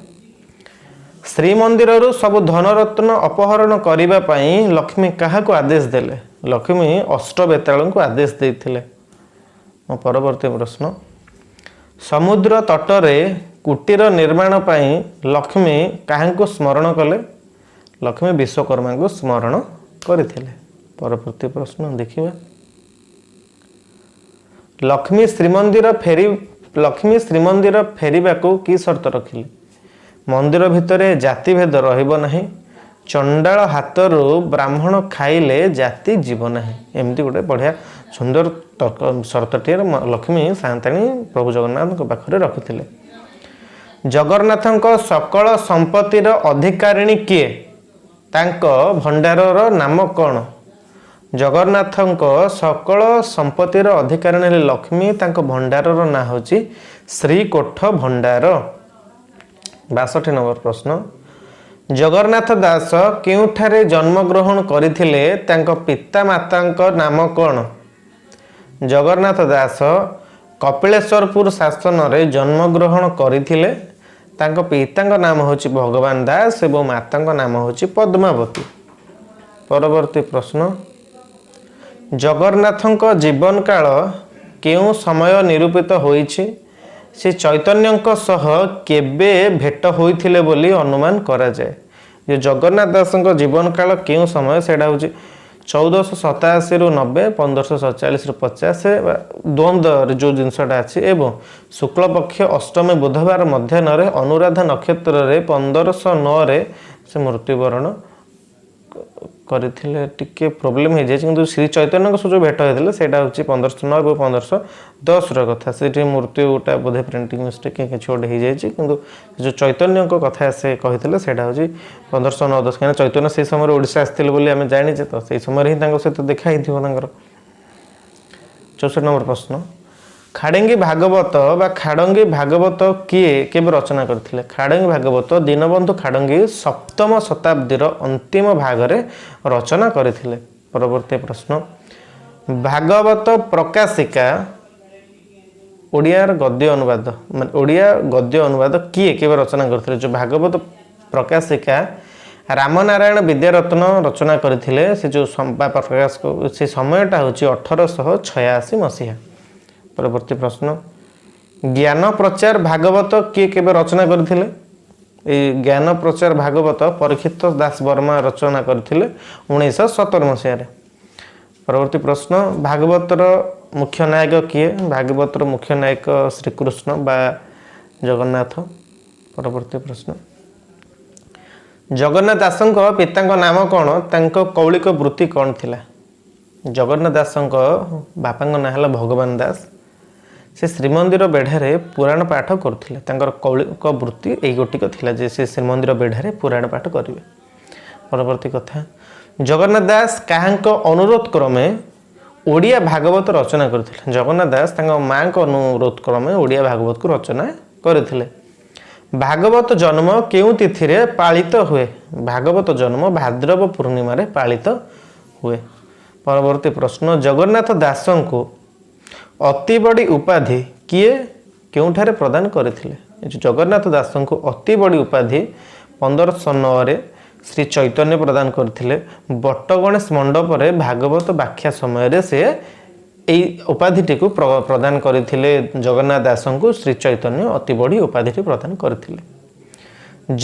ଶ୍ରୀମନ୍ଦିରରୁ ସବୁ ଧନରତ୍ନ ଅପହରଣ କରିବା ପାଇଁ ଲକ୍ଷ୍ମୀ କାହାକୁ ଆଦେଶ ଦେଲେ? ଲକ୍ଷ୍ମୀ ଅଷ୍ଟବେତାଳଙ୍କୁ ଆଦେଶ ଦେଇଥିଲେ। ମୋ ପରବର୍ତ୍ତୀ ପ୍ରଶ୍ନ, ସମୁଦ୍ର ତଟରେ କୁଟୀର ନିର୍ମାଣ ପାଇଁ ଲକ୍ଷ୍ମୀ କାହାଙ୍କୁ ସ୍ମରଣ କଲେ? ଲକ୍ଷ୍ମୀ ବିଶ୍ୱକର୍ମାଙ୍କୁ ସ୍ମରଣ କରିଥିଲେ। ପରବର୍ତ୍ତୀ ପ୍ରଶ୍ନ ଦେଖିବା। ଲକ୍ଷ୍ମୀ ଶ୍ରୀମନ୍ଦିର ଫେରିବାକୁ କି ସର୍ତ୍ତ ରଖିଲେ? ମନ୍ଦିର ଭିତରେ ଜାତିଭେଦ ରହିବ ନାହିଁ, ଚଣ୍ଡାଳ ହାତରୁ ବ୍ରାହ୍ମଣ ଖାଇଲେ ଜାତି ଯିବ ନାହିଁ। ଏମିତି ଗୋଟେ ବଢ଼ିଆ ସୁନ୍ଦର ତର୍କ ସର୍ତ୍ତଟିଏ ଲକ୍ଷ୍ମୀ ସାଆନ୍ତାଣୀ ପ୍ରଭୁ ଜଗନ୍ନାଥଙ୍କ ପାଖରେ ରଖିଥିଲେ। ଜଗନ୍ନାଥଙ୍କ ସକଳ ସମ୍ପତ୍ତିର ଅଧିକାରିଣୀ କିଏ? ତାଙ୍କ ଭଣ୍ଡାରର ନାମ କ'ଣ? ଜଗନ୍ନାଥଙ୍କ ସକଳ ସମ୍ପତ୍ତିର ଅଧିକାରିଣୀ ହେଲେ ଲକ୍ଷ୍ମୀ। ତାଙ୍କ ଭଣ୍ଡାରର ନାଁ ହେଉଛି ଶ୍ରୀକୋଠ ଭଣ୍ଡାର। 62 ନମ୍ବର ପ୍ରଶ୍ନ, ଜଗନ୍ନାଥ ଦାସ କେଉଁଠାରେ ଜନ୍ମଗ୍ରହଣ କରିଥିଲେ? ତାଙ୍କ ପିତାମାତାଙ୍କ ନାମ କ'ଣ? ଜଗନ୍ନାଥ ଦାସ କପିଳେଶ୍ୱରପୁର ଶାସନରେ ଜନ୍ମଗ୍ରହଣ କରିଥିଲେ। ତାଙ୍କ ପିତାଙ୍କ ନାମ ହେଉଛି ଭଗବାନ ଦାସ ଏବଂ ମାତାଙ୍କ ନାମ ହେଉଛି ପଦ୍ମାବତୀ। ପରବର୍ତ୍ତୀ ପ୍ରଶ୍ନ, ଜଗନ୍ନାଥଙ୍କ ଜୀବନକାଳ କେଉଁ ସମୟ ନିରୂପିତ ହୋଇଛି? ସେ ଚୈତନ୍ୟଙ୍କ ସହ କେବେ ଭେଟ ହୋଇଥିଲେ ବୋଲି ଅନୁମାନ କରାଯାଏ? ଯେ ଜଗନ୍ନାଥ ଦାସଙ୍କ ଜୀବନକାଳ କେଉଁ ସମୟ, ସେଇଟା ହେଉଛି 1487ରୁ 90, 1547ରୁ 50 ବା ଦ୍ୱନ୍ଦ୍ୱରେ ଯେଉଁ ଜିନିଷଟା ଅଛି। ଏବଂ ଶୁକ୍ଳପକ୍ଷ ଅଷ୍ଟମୀ ବୁଧବାର ମଧ୍ୟାହ୍ନରେ ଅନୁରାଧା ନକ୍ଷତ୍ରରେ 1509ରେ ସେ ମୃତ୍ୟୁବରଣ କରିଥିଲେ। ଟିକେ ପ୍ରୋବ୍ଲେମ୍ ହେଇଯାଇଛି, କିନ୍ତୁ ଶ୍ରୀ ଚୈତନ୍ୟଙ୍କ ସହ ଯେଉଁ ଭେଟ ହେଇଥିଲେ, ସେଇଟା ହେଉଛି 1509 ଏବଂ 1510ର କଥା। ସେଠି ମୃତ୍ୟୁଟା ବୋଧେ ପ୍ରିଣ୍ଟିଂ ମିଷ୍ଟେକ୍ କିଛି ଗୋଟେ ହେଇଯାଇଛି, କିନ୍ତୁ ଯେଉଁ ଚୈତନ୍ୟଙ୍କ କଥା ସେ କହିଥିଲେ, ସେଇଟା ହେଉଛି 1509 10। କାହିଁକିନା ଚୈତନ୍ୟ ସେଇ ସମୟରେ ଓଡ଼ିଶା ଆସିଥିଲେ ବୋଲି ଆମେ ଜାଣିଛେ, ତ ସେଇ ସମୟରେ ହିଁ ତାଙ୍କ ସହିତ ଦେଖା ହେଇଥିବ ତାଙ୍କର। 64 ନମ୍ବର ପ୍ରଶ୍ନ, ଖାଡ଼ଙ୍ଗୀ ଭାଗବତ ବା ଖାଡ଼ଙ୍ଗୀ ଭାଗବତ କିଏ କେବେ ରଚନା କରିଥିଲେ? ଖାଡ଼ଙ୍ଗୀ ଭାଗବତ ଦୀନବନ୍ଧୁ ଖାଡ଼ଙ୍ଗୀ ସପ୍ତମ ଶତାବ୍ଦୀର ଅନ୍ତିମ ଭାଗରେ ରଚନା କରିଥିଲେ। ପରବର୍ତ୍ତୀ ପ୍ରଶ୍ନ, ଭାଗବତ ପ୍ରକାଶିକା ଓଡ଼ିଆର ଗଦ୍ୟ ଅନୁବାଦ, ମାନେ ଓଡ଼ିଆ ଗଦ୍ୟ ଅନୁବାଦ କିଏ କେବେ ରଚନା କରିଥିଲେ? ଯେଉଁ ଭାଗବତ ପ୍ରକାଶିକା ରାମନାରାୟଣ ବିଦ୍ୟାରତ୍ନ ରଚନା କରିଥିଲେ। ସେ ଯେଉଁ ବା ପ୍ରକାଶ, ସେ ସମୟଟା ହେଉଛି 1886 ମସିହା। ପରବର୍ତ୍ତୀ ପ୍ରଶ୍ନ, ଜ୍ଞାନ ପ୍ରଚାର ଭାଗବତ କିଏ କେବେ ରଚନା କରିଥିଲେ? ଏଇ ଜ୍ଞାନ ପ୍ରଚାର ଭାଗବତ ପରୀକ୍ଷିତ ଦାସ ବର୍ମା ରଚନା କରିଥିଲେ 1917 ମସିହାରେ। ପରବର୍ତ୍ତୀ ପ୍ରଶ୍ନ, ଭାଗବତର ମୁଖ୍ୟ ନାୟକ କିଏ? ଭାଗବତର ମୁଖ୍ୟ ନାୟକ ଶ୍ରୀକୃଷ୍ଣ ବା ଜଗନ୍ନାଥ। ପରବର୍ତ୍ତୀ ପ୍ରଶ୍ନ, ଜଗନ୍ନାଥ ଦାସଙ୍କ ପିତାଙ୍କ ନାମ କ'ଣ? ତାଙ୍କ କୌଳିକ ବୃତ୍ତି କ'ଣ ଥିଲା? ଜଗନ୍ନାଥ ଦାସଙ୍କ ବାପାଙ୍କ ନାଁ ହେଲା ଭଗବାନ ଦାସ। ସେ ଶ୍ରୀମନ୍ଦିର ବେଢ଼ାରେ ପୁରାଣ ପାଠ କରୁଥିଲେ। ତାଙ୍କର କୌଳିକ ବୃତ୍ତି ଏଇ ଗୋଟିକ ଥିଲା ଯେ ସେ ଶ୍ରୀମନ୍ଦିର ବେଢ଼ାରେ ପୁରାଣ ପାଠ କରିବେ। ପରବର୍ତ୍ତୀ କଥା, ଜଗନ୍ନାଥ ଦାସ କାହାଙ୍କ ଅନୁରୋଧ କ୍ରମେ ଓଡ଼ିଆ ଭାଗବତ ରଚନା କରିଥିଲେ? ଜଗନ୍ନାଥ ଦାସ ତାଙ୍କ ମାଆଙ୍କ ଅନୁରୋଧ କ୍ରମେ ଓଡ଼ିଆ ଭାଗବତକୁ ରଚନା କରିଥିଲେ। ଭାଗବତ ଜନ୍ମ କେଉଁ ତିଥିରେ ପାଳିତ ହୁଏ? ଭାଗବତ ଜନ୍ମ ଭାଦ୍ରବ ପୂର୍ଣ୍ଣିମାରେ ପାଳିତ ହୁଏ। ପରବର୍ତ୍ତୀ ପ୍ରଶ୍ନ, ଜଗନ୍ନାଥ ଦାସଙ୍କୁ ଅତିବଡ଼ି ଉପାଧି କିଏ କେଉଁଠାରେ ପ୍ରଦାନ କରିଥିଲେ? ଏ ଯେଉଁ ଜଗନ୍ନାଥ ଦାସଙ୍କୁ ଅତିବଡ଼ି ଉପାଧି 1509ରେ ଶ୍ରୀ ଚୈତନ୍ୟ ପ୍ରଦାନ କରିଥିଲେ। ବଟଗଣେଶ ମଣ୍ଡପରେ ଭାଗବତ ବ୍ୟାଖ୍ୟା ସମୟରେ ସେ ଏଇ ଉପାଧିଟିକୁ ପ୍ରଦାନ କରିଥିଲେ। ଜଗନ୍ନାଥ ଦାସଙ୍କୁ ଶ୍ରୀ ଚୈତନ୍ୟ ଅତିବଡ଼ି ଉପାଧିଟି ପ୍ରଦାନ କରିଥିଲେ।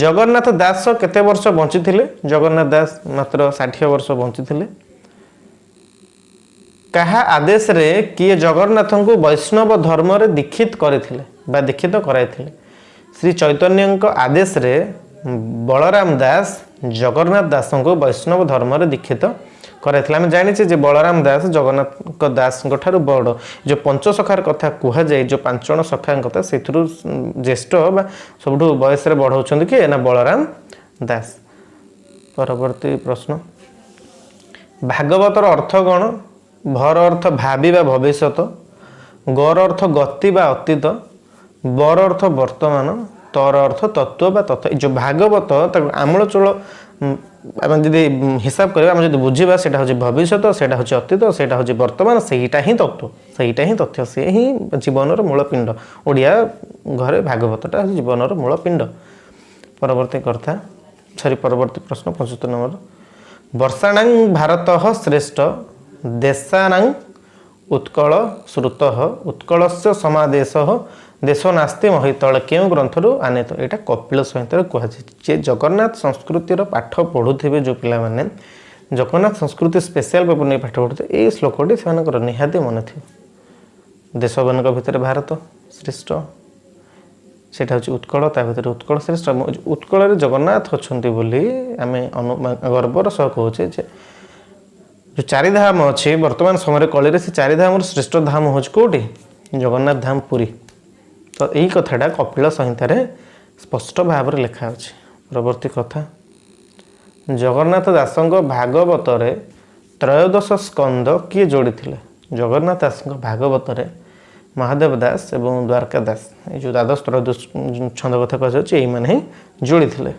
ଜଗନ୍ନାଥ ଦାସ କେତେ ବର୍ଷ ବଞ୍ଚିଥିଲେ? ଜଗନ୍ନାଥ ଦାସ ମାତ୍ର 60 ବର୍ଷ ବଞ୍ଚିଥିଲେ। କାହା ଆଦେଶରେ କିଏ ଜଗନ୍ନାଥଙ୍କୁ ବୈଷ୍ଣବ ଧର୍ମରେ ଦୀକ୍ଷିତ କରିଥିଲେ ବା ଦୀକ୍ଷିତ କରାଇଥିଲେ? ଶ୍ରୀ ଚୈତନ୍ୟଙ୍କ ଆଦେଶରେ ବଳରାମ ଦାସ ଜଗନ୍ନାଥ ଦାସଙ୍କୁ ବୈଷ୍ଣବ ଧର୍ମରେ ଦୀକ୍ଷିତ କରାଇଥିଲେ। ଆମେ ଜାଣିଛେ ଯେ ବଳରାମ ଦାସ ଜଗନ୍ନାଥଙ୍କ ଦାସଙ୍କ ଠାରୁ ବଡ଼। ଯେଉଁ ପଞ୍ଚସଖାର କଥା କୁହାଯାଏ, ଯେଉଁ 5 ଜଣ ସଖାଙ୍କ କଥା, ସେଥିରୁ ଜ୍ୟେଷ୍ଠ ବା ସବୁଠୁ ବୟସରେ ବଡ଼ ହେଉଛନ୍ତି କିଏ ନା ବଳରାମ ଦାସ। ପରବର୍ତ୍ତୀ ପ୍ରଶ୍ନ, ଭାଗବତର ଅର୍ଥ କ'ଣ? ଭର ଅର୍ଥ ଭାବି ବା ଭବିଷ୍ୟତ, ଗର ଅର୍ଥ ଗତି ବା ଅତୀତ, ବର ଅର୍ଥ ବର୍ତ୍ତମାନ, ତର ଅର୍ଥ ତତ୍ତ୍ୱ ବା ତତ୍ତ୍ୱ। ଏ ଯେଉଁ ଭାଗବତ, ତାକୁ ଆମୂଳଚୂଳ ଆମେ ଯଦି ହିସାବ କରିବା, ଆମେ ଯଦି ବୁଝିବା, ସେଇଟା ହେଉଛି ଭବିଷ୍ୟତ, ସେଇଟା ହେଉଛି ଅତୀତ, ସେଇଟା ହେଉଛି ବର୍ତ୍ତମାନ, ସେଇଟା ହିଁ ତତ୍ତ୍ୱ, ସେଇଟା ହିଁ ତଥ୍ୟ, ସେ ହିଁ ଜୀବନର ମୂଳ ପିଣ୍ଡ। ଓଡ଼ିଆ ଘରେ ଭାଗବତଟା ହେଉଛି ଜୀବନର ମୂଳ ପିଣ୍ଡ। ପରବର୍ତ୍ତୀ କଥା, ସରି, ପରବର୍ତ୍ତୀ ପ୍ରଶ୍ନ 75 ନମ୍ବର। ବର୍ଷାଣାଂ ଭାରତ ଶ୍ରେଷ୍ଠ ଦେଶାନାଂ ଉତ୍କଳ ଶ୍ରୁତ ଉତ୍କଳସ୍ୟ ସମାଦେଶ ଦେଶ ନାସ୍ତି ମହିତଳ କେଉଁ ଗ୍ରନ୍ଥରୁ ଆନିତ? ଏଇଟା କପିଳ ସଂହିତାରେ କୁହାଯାଇଛି। ଯେ ଜଗନ୍ନାଥ ସଂସ୍କୃତିର ପାଠ ପଢ଼ୁଥିବେ, ଯେଉଁ ପିଲାମାନେ ଜଗନ୍ନାଥ ସଂସ୍କୃତି ସ୍ପେଶିଆଲ ପେପର ନେଇ ପାଠ ପଢ଼ୁଥିବେ, ଏଇ ଶ୍ଲୋକଟି ସେମାନଙ୍କର ନିହାତି ମନେ ଥିବ। ଦେଶମାନଙ୍କ ଭିତରେ ଭାରତ ଶ୍ରେଷ୍ଠ, ସେଇଟା ହେଉଛି ଉତ୍କଳ, ତା ଭିତରେ ଉତ୍କଳ ଶ୍ରେଷ୍ଠ। ଉତ୍କଳରେ ଜଗନ୍ନାଥ ଅଛନ୍ତି ବୋଲି ଆମେ ଗର୍ବର ସହ କହୁଛେ ଯେ ଯେଉଁ ଚାରିଧାମ ଅଛି ବର୍ତ୍ତମାନ ସମୟରେ କଳିରେ, ସେ ଚାରିଧାମର ଶ୍ରେଷ୍ଠ ଧାମ ହେଉଛି କେଉଁଠି? ଜଗନ୍ନାଥ ଧାମ ପୁରୀ। ତ ଏଇ କଥାଟା କପିଳ ସଂହିତାରେ ସ୍ପଷ୍ଟ ଭାବରେ ଲେଖା ଅଛି। ପରବର୍ତ୍ତୀ କଥା, ଜଗନ୍ନାଥ ଦାସଙ୍କ ଭାଗବତରେ ତ୍ରୟୋଦଶ ସ୍କନ୍ଦ କିଏ ଯୋଡ଼ିଥିଲେ? ଜଗନ୍ନାଥ ଦାସଙ୍କ ଭାଗବତରେ ମହାଦେବ ଦାସ ଏବଂ ଦ୍ୱାରକା ଦାସ, ଏଇ ଯେଉଁ ଦ୍ୱାଦଶ ତ୍ରୟୋଦଶ ଛନ୍ଦ କଥା କୁହାଯାଉଛି, ଏଇମାନେ ହିଁ ଯୋଡ଼ିଥିଲେ।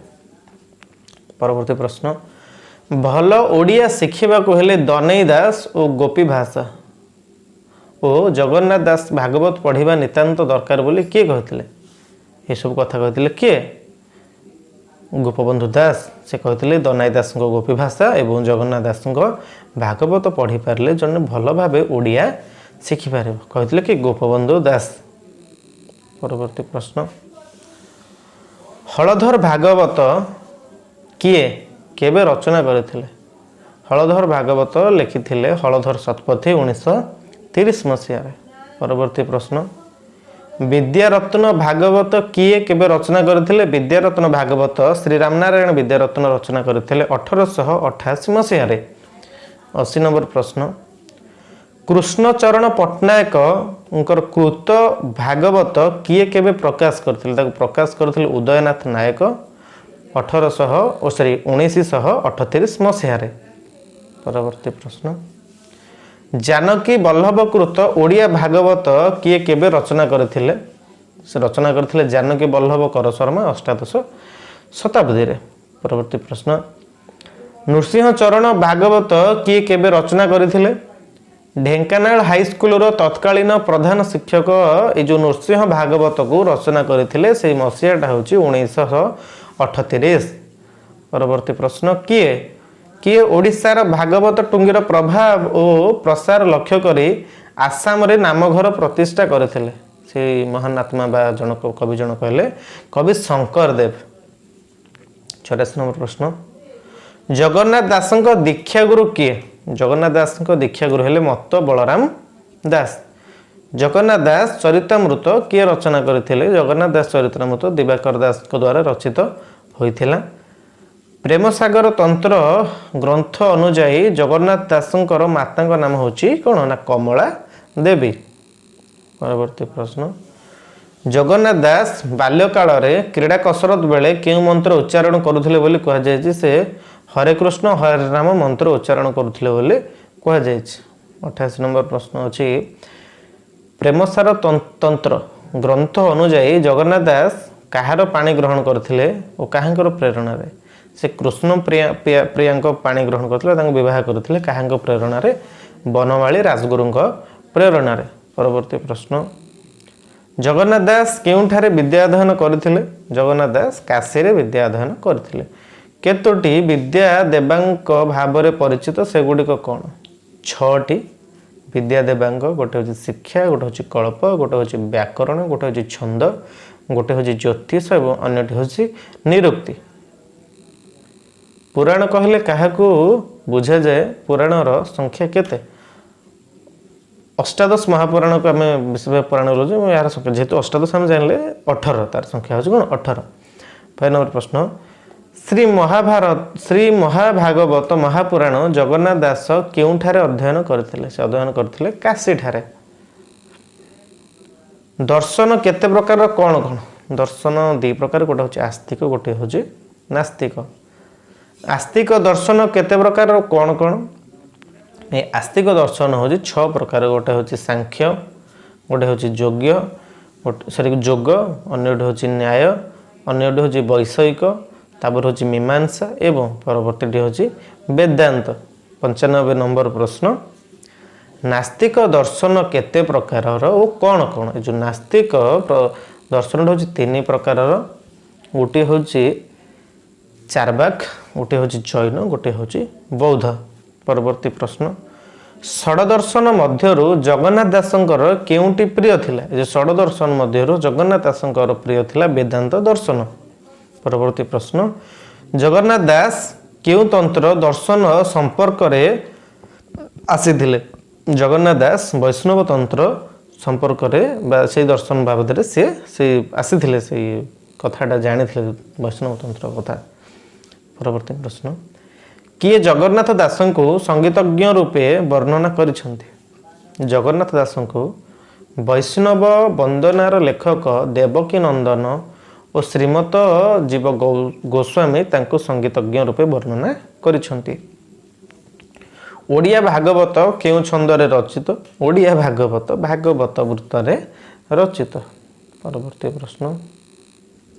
ପରବର୍ତ୍ତୀ ପ୍ରଶ୍ନ, ଭଲ ଓଡ଼ିଆ ଶିଖିବାକୁ ହେଲେ ଦନେଇ ଦାସ ଓ ଗୋପୀ ଭାଷା ଓ ଜଗନ୍ନାଥ ଦାସ ଭାଗବତ ପଢ଼ିବା ନିତାନ୍ତ ଦରକାର ବୋଲି କିଏ କହିଥିଲେ? ଏସବୁ କଥା କହିଥିଲେ କିଏ? ଗୋପବନ୍ଧୁ ଦାସ। ସେ କହିଥିଲେ ଦନାଇ ଦାସଙ୍କ ଗୋପୀ ଭାଷା ଏବଂ ଜଗନ୍ନାଥ ଦାସଙ୍କ ଭାଗବତ ପଢ଼ିପାରିଲେ ଜଣେ ଭଲ ଭାବେ ଓଡ଼ିଆ ଶିଖିପାରିବ। କହିଥିଲେ କି? ଗୋପବନ୍ଧୁ ଦାସ। ପରବର୍ତ୍ତୀ ପ୍ରଶ୍ନ, ହଳଧର ଭାଗବତ କିଏ କେବେ ରଚନା କରିଥିଲେ? ହଳଧର ଭାଗବତ ଲେଖିଥିଲେ ହଳଧର ଶତପଥୀ 1930 ମସିହାରେ। ପରବର୍ତ୍ତୀ ପ୍ରଶ୍ନ, ବିଦ୍ୟାରତ୍ନ ଭାଗବତ କିଏ କେବେ ରଚନା କରିଥିଲେ? ବିଦ୍ୟାରତ୍ନ ଭାଗବତ ଶ୍ରୀ ରାମନାରାୟଣ ବିଦ୍ୟାରତ୍ନ ରଚନା କରିଥିଲେ 1888 ମସିହାରେ। 80 ନମ୍ବର ପ୍ରଶ୍ନ, କୃଷ୍ଣଚରଣ ପଟ୍ଟନାୟକଙ୍କର କୃତ ଭାଗବତ କିଏ କେବେ ପ୍ରକାଶ କରିଥିଲେ? ତାକୁ ପ୍ରକାଶ କରିଥିଲେ ଉଦୟନାଥ ନାୟକ ଅଠରଶହ ଓ ସରି 1938 ମସିହାରେ। ପରବର୍ତ୍ତୀ ପ୍ରଶ୍ନ, ଜାନକୀ ବଲ୍ଲଭକୃତ ଓଡ଼ିଆ ଭାଗବତ କିଏ କେବେ ରଚନା କରିଥିଲେ? ସେ ରଚନା କରିଥିଲେ ଜାନକୀ ବଲ୍ଲଭ କର ଶର୍ମା ଅଷ୍ଟାଦଶ ଶତାବ୍ଦୀରେ। ପରବର୍ତ୍ତୀ ପ୍ରଶ୍ନ, ନୃସିଂହ ଚରଣ ଭାଗବତ କିଏ କେବେ ରଚନା କରିଥିଲେ? ଢେଙ୍କାନାଳ ହାଇସ୍କୁଲର ତତ୍କାଳୀନ ପ୍ରଧାନ ଶିକ୍ଷକ ଏଇ ଯେଉଁ ନୃସିଂହ ଭାଗବତକୁ ରଚନା କରିଥିଲେ, ସେଇ ମସିହାଟା ହେଉଛି 1938। ପରବର୍ତ୍ତୀ ପ୍ରଶ୍ନ, କିଏ କିଏ ଓଡ଼ିଶାର ଭାଗବତ ଟୁଙ୍ଗିର ପ୍ରଭାବ ଓ ପ୍ରସାର ଲକ୍ଷ୍ୟ କରି ଆସାମରେ ନାମଘର ପ୍ରତିଷ୍ଠା କରିଥିଲେ? ସେଇ ମହାନ ଆତ୍ମା ବା ଜଣକ କବି ଜଣକ ହେଲେ କବି ଶଙ୍କର ଦେବ। 84 ନମ୍ବର ପ୍ରଶ୍ନ, ଜଗନ୍ନାଥ ଦାସଙ୍କ ଦୀକ୍ଷାଗୁରୁ କିଏ? ଜଗନ୍ନାଥ ଦାସଙ୍କ ଦୀକ୍ଷାଗୁରୁ ହେଲେ ମତ୍ତ ବଳରାମ ଦାସ। ଜଗନ୍ନାଥ ଦାସ ଚରିତାମୃତ କିଏ ରଚନା କରିଥିଲେ? ଜଗନ୍ନାଥ ଦାସ ଚରିତାମୃତ ଦିବାକର ଦାସଙ୍କ ଦ୍ୱାରା ରଚିତ ହୋଇଥିଲା। ପ୍ରେମସାଗର ତନ୍ତ୍ର ଗ୍ରନ୍ଥ ଅନୁଯାୟୀ ଜଗନ୍ନାଥ ଦାସଙ୍କର ମାତାଙ୍କ ନାମ ହେଉଛି କ'ଣ ନା କମଳା ଦେବୀ। ପରବର୍ତ୍ତୀ ପ୍ରଶ୍ନ, ଜଗନ୍ନାଥ ଦାସ ବାଲ୍ୟକାଳରେ କ୍ରୀଡ଼ା କସରତ ବେଳେ କେଉଁ ମନ୍ତ୍ର ଉଚ୍ଚାରଣ କରୁଥିଲେ ବୋଲି କୁହାଯାଇଛି? ସେ ହରେ କୃଷ୍ଣ ହରେ ରାମ ମନ୍ତ୍ର ଉଚ୍ଚାରଣ କରୁଥିଲେ ବୋଲି କୁହାଯାଇଛି। 88 ନମ୍ବର ପ୍ରଶ୍ନ ଅଛି, ପ୍ରେମସାର ତନ୍ତ୍ର ଗ୍ରନ୍ଥ ଅନୁଯାୟୀ ଜଗନ୍ନାଥ ଦାସ କାହାର ପାଣି ଗ୍ରହଣ କରିଥିଲେ ଓ କାହାଙ୍କର ପ୍ରେରଣାରେ? ସେ କୃଷ୍ଣ ପ୍ରିୟାଙ୍କ ପାଣି ଗ୍ରହଣ କରିଥିଲେ, ତାଙ୍କୁ ବିବାହ କରିଥିଲେ। କାହାଙ୍କ ପ୍ରେରଣାରେ? ବନମାଳୀ ରାଜଗୁରୁଙ୍କ ପ୍ରେରଣାରେ। ପରବର୍ତ୍ତୀ ପ୍ରଶ୍ନ, ଜଗନ୍ନାଥ ଦାସ କେଉଁଠାରେ ବିଦ୍ୟା ଅଧ୍ୟୟନ କରିଥିଲେ? ଜଗନ୍ନାଥ ଦାସ କାଶୀରେ ବିଦ୍ୟା ଅଧ୍ୟୟନ କରିଥିଲେ। କେତୋଟି ବିଦ୍ୟା ଦେବାଙ୍କ ଭାବରେ ପରିଚିତ, ସେଗୁଡ଼ିକ କ'ଣ? 6ଟି ବିଦ୍ୟା ଦେବାଙ୍କ। ଗୋଟେ ହେଉଛି ଶିକ୍ଷା, ଗୋଟେ ହେଉଛି କଳ୍ପ, ଗୋଟେ ହେଉଛି ବ୍ୟାକରଣ, ଗୋଟେ ହେଉଛି ଛନ୍ଦ, ଗୋଟେ ହେଉଛି ଜ୍ୟୋତିଷ ଏବଂ ଅନ୍ୟଟି ହେଉଛି ନିରୁକ୍ତି। ପୁରାଣ କହିଲେ କାହାକୁ ବୁଝାଯାଏ? ପୁରାଣର ସଂଖ୍ୟା କେତେ? ଅଷ୍ଟାଦଶ ମହାପୁରାଣକୁ ଆମେ ବିଶେଷ ପୁରାଣ କହୁଛୁ। ଏହାର ସଂଖ୍ୟା ଯେହେତୁ ଅଷ୍ଟାଦଶ ଆମେ ଜାଣିଲେ 18, ତାର ସଂଖ୍ୟା ହେଉଛି କ'ଣ? 18। 5 ନମ୍ବର ପ୍ରଶ୍ନ, ଶ୍ରୀ ମହାଭାରତ, ଶ୍ରୀ ମହାଭାଗବତ ମହାପୁରାଣ ଜଗନ୍ନାଥ ଦାସ କେଉଁଠାରେ ଅଧ୍ୟୟନ କରିଥିଲେ? ସେ ଅଧ୍ୟୟନ କରିଥିଲେ କାଶୀଠାରେ। ଦର୍ଶନ କେତେ ପ୍ରକାରର, କ'ଣ କ'ଣ? ଦର୍ଶନ ଦୁଇ ପ୍ରକାର, ଗୋଟେ ହେଉଛି ଆସ୍ତିକ, ଗୋଟେ ହେଉଛି ନାସ୍ତିକ। ଆସ୍ତିକ ଦର୍ଶନ କେତେ ପ୍ରକାରର, କ'ଣ କ'ଣ? ଏ ଆସ୍ତିକ ଦର୍ଶନ ହେଉଛି 6 ପ୍ରକାର। ଗୋଟେ ହେଉଛି ସାଂଖ୍ୟ, ଗୋଟେ ହେଉଛି ଯୋଗ୍ୟ, ଗୋଟେ ସରି ଯୋଗ, ଅନ୍ୟଟି ହେଉଛି ନ୍ୟାୟ, ଅନ୍ୟଟି ହେଉଛି ବୈଷୟିକ, ତାପରେ ହେଉଛି ମୀମାଂସା ଏବଂ ପରବର୍ତ୍ତୀଟି ହେଉଛି ବେଦାନ୍ତ। 95 ନମ୍ବର ପ୍ରଶ୍ନ, ନାସ୍ତିକ ଦର୍ଶନ କେତେ ପ୍ରକାରର ଓ କ'ଣ କ'ଣ? ଏ ଯେଉଁ ନାସ୍ତିକ ଦର୍ଶନଟା ହେଉଛି 3 ପ୍ରକାରର। ଗୋଟିଏ ହେଉଛି ଚାର୍ବାକ, ଗୋଟିଏ ହେଉଛି ଜୈନ, ଗୋଟିଏ ହେଉଛି ବୌଦ୍ଧ। ପରବର୍ତ୍ତୀ ପ୍ରଶ୍ନ, ଷଡ଼ଦର୍ଶନ ମଧ୍ୟରୁ ଜଗନ୍ନାଥ ଦାସଙ୍କର କେଉଁଟି ପ୍ରିୟ ଥିଲା? ଏ ଯେଉଁ ଷଡ଼ଦର୍ଶନ ମଧ୍ୟରୁ ଜଗନ୍ନାଥ ଦାସଙ୍କର ପ୍ରିୟ ଥିଲା ବେଦାନ୍ତ ଦର୍ଶନ। ପରବର୍ତ୍ତୀ ପ୍ରଶ୍ନ, ଜଗନ୍ନାଥ ଦାସ କେଉଁ ତନ୍ତ୍ର ଦର୍ଶନ ସମ୍ପର୍କରେ ଆସିଥିଲେ? ଜଗନ୍ନାଥ ଦାସ ବୈଷ୍ଣବ ତନ୍ତ୍ର ସମ୍ପର୍କରେ ବା ସେଇ ଦର୍ଶନ ବାବଦରେ ସିଏ ସେ ଆସିଥିଲେ, ସେଇ କଥାଟା ଜାଣିଥିଲେ, ବୈଷ୍ଣବ ତନ୍ତ୍ର କଥା। ପରବର୍ତ୍ତୀ ପ୍ରଶ୍ନ, କିଏ ଜଗନ୍ନାଥ ଦାସଙ୍କୁ ସଙ୍ଗୀତଜ୍ଞ ରୂପେ ବର୍ଣ୍ଣନା କରିଛନ୍ତି? ଜଗନ୍ନାଥ ଦାସଙ୍କୁ ବୈଷ୍ଣବ ବନ୍ଦନାର ଲେଖକ ଦେବକୀ ନନ୍ଦନ ଓ ଶ୍ରୀମତ ଜୀବ ଗୋସ୍ୱାମୀ ତାଙ୍କୁ ସଙ୍ଗୀତଜ୍ଞ ରୂପେ ବର୍ଣ୍ଣନା କରିଛନ୍ତି। ଓଡ଼ିଆ ଭାଗବତ କେଉଁ ଛନ୍ଦରେ ରଚିତ? ଓଡ଼ିଆ ଭାଗବତ ଭାଗବତ ବୃତ୍ତରେ ରଚିତ। ପରବର୍ତ୍ତୀ ପ୍ରଶ୍ନ,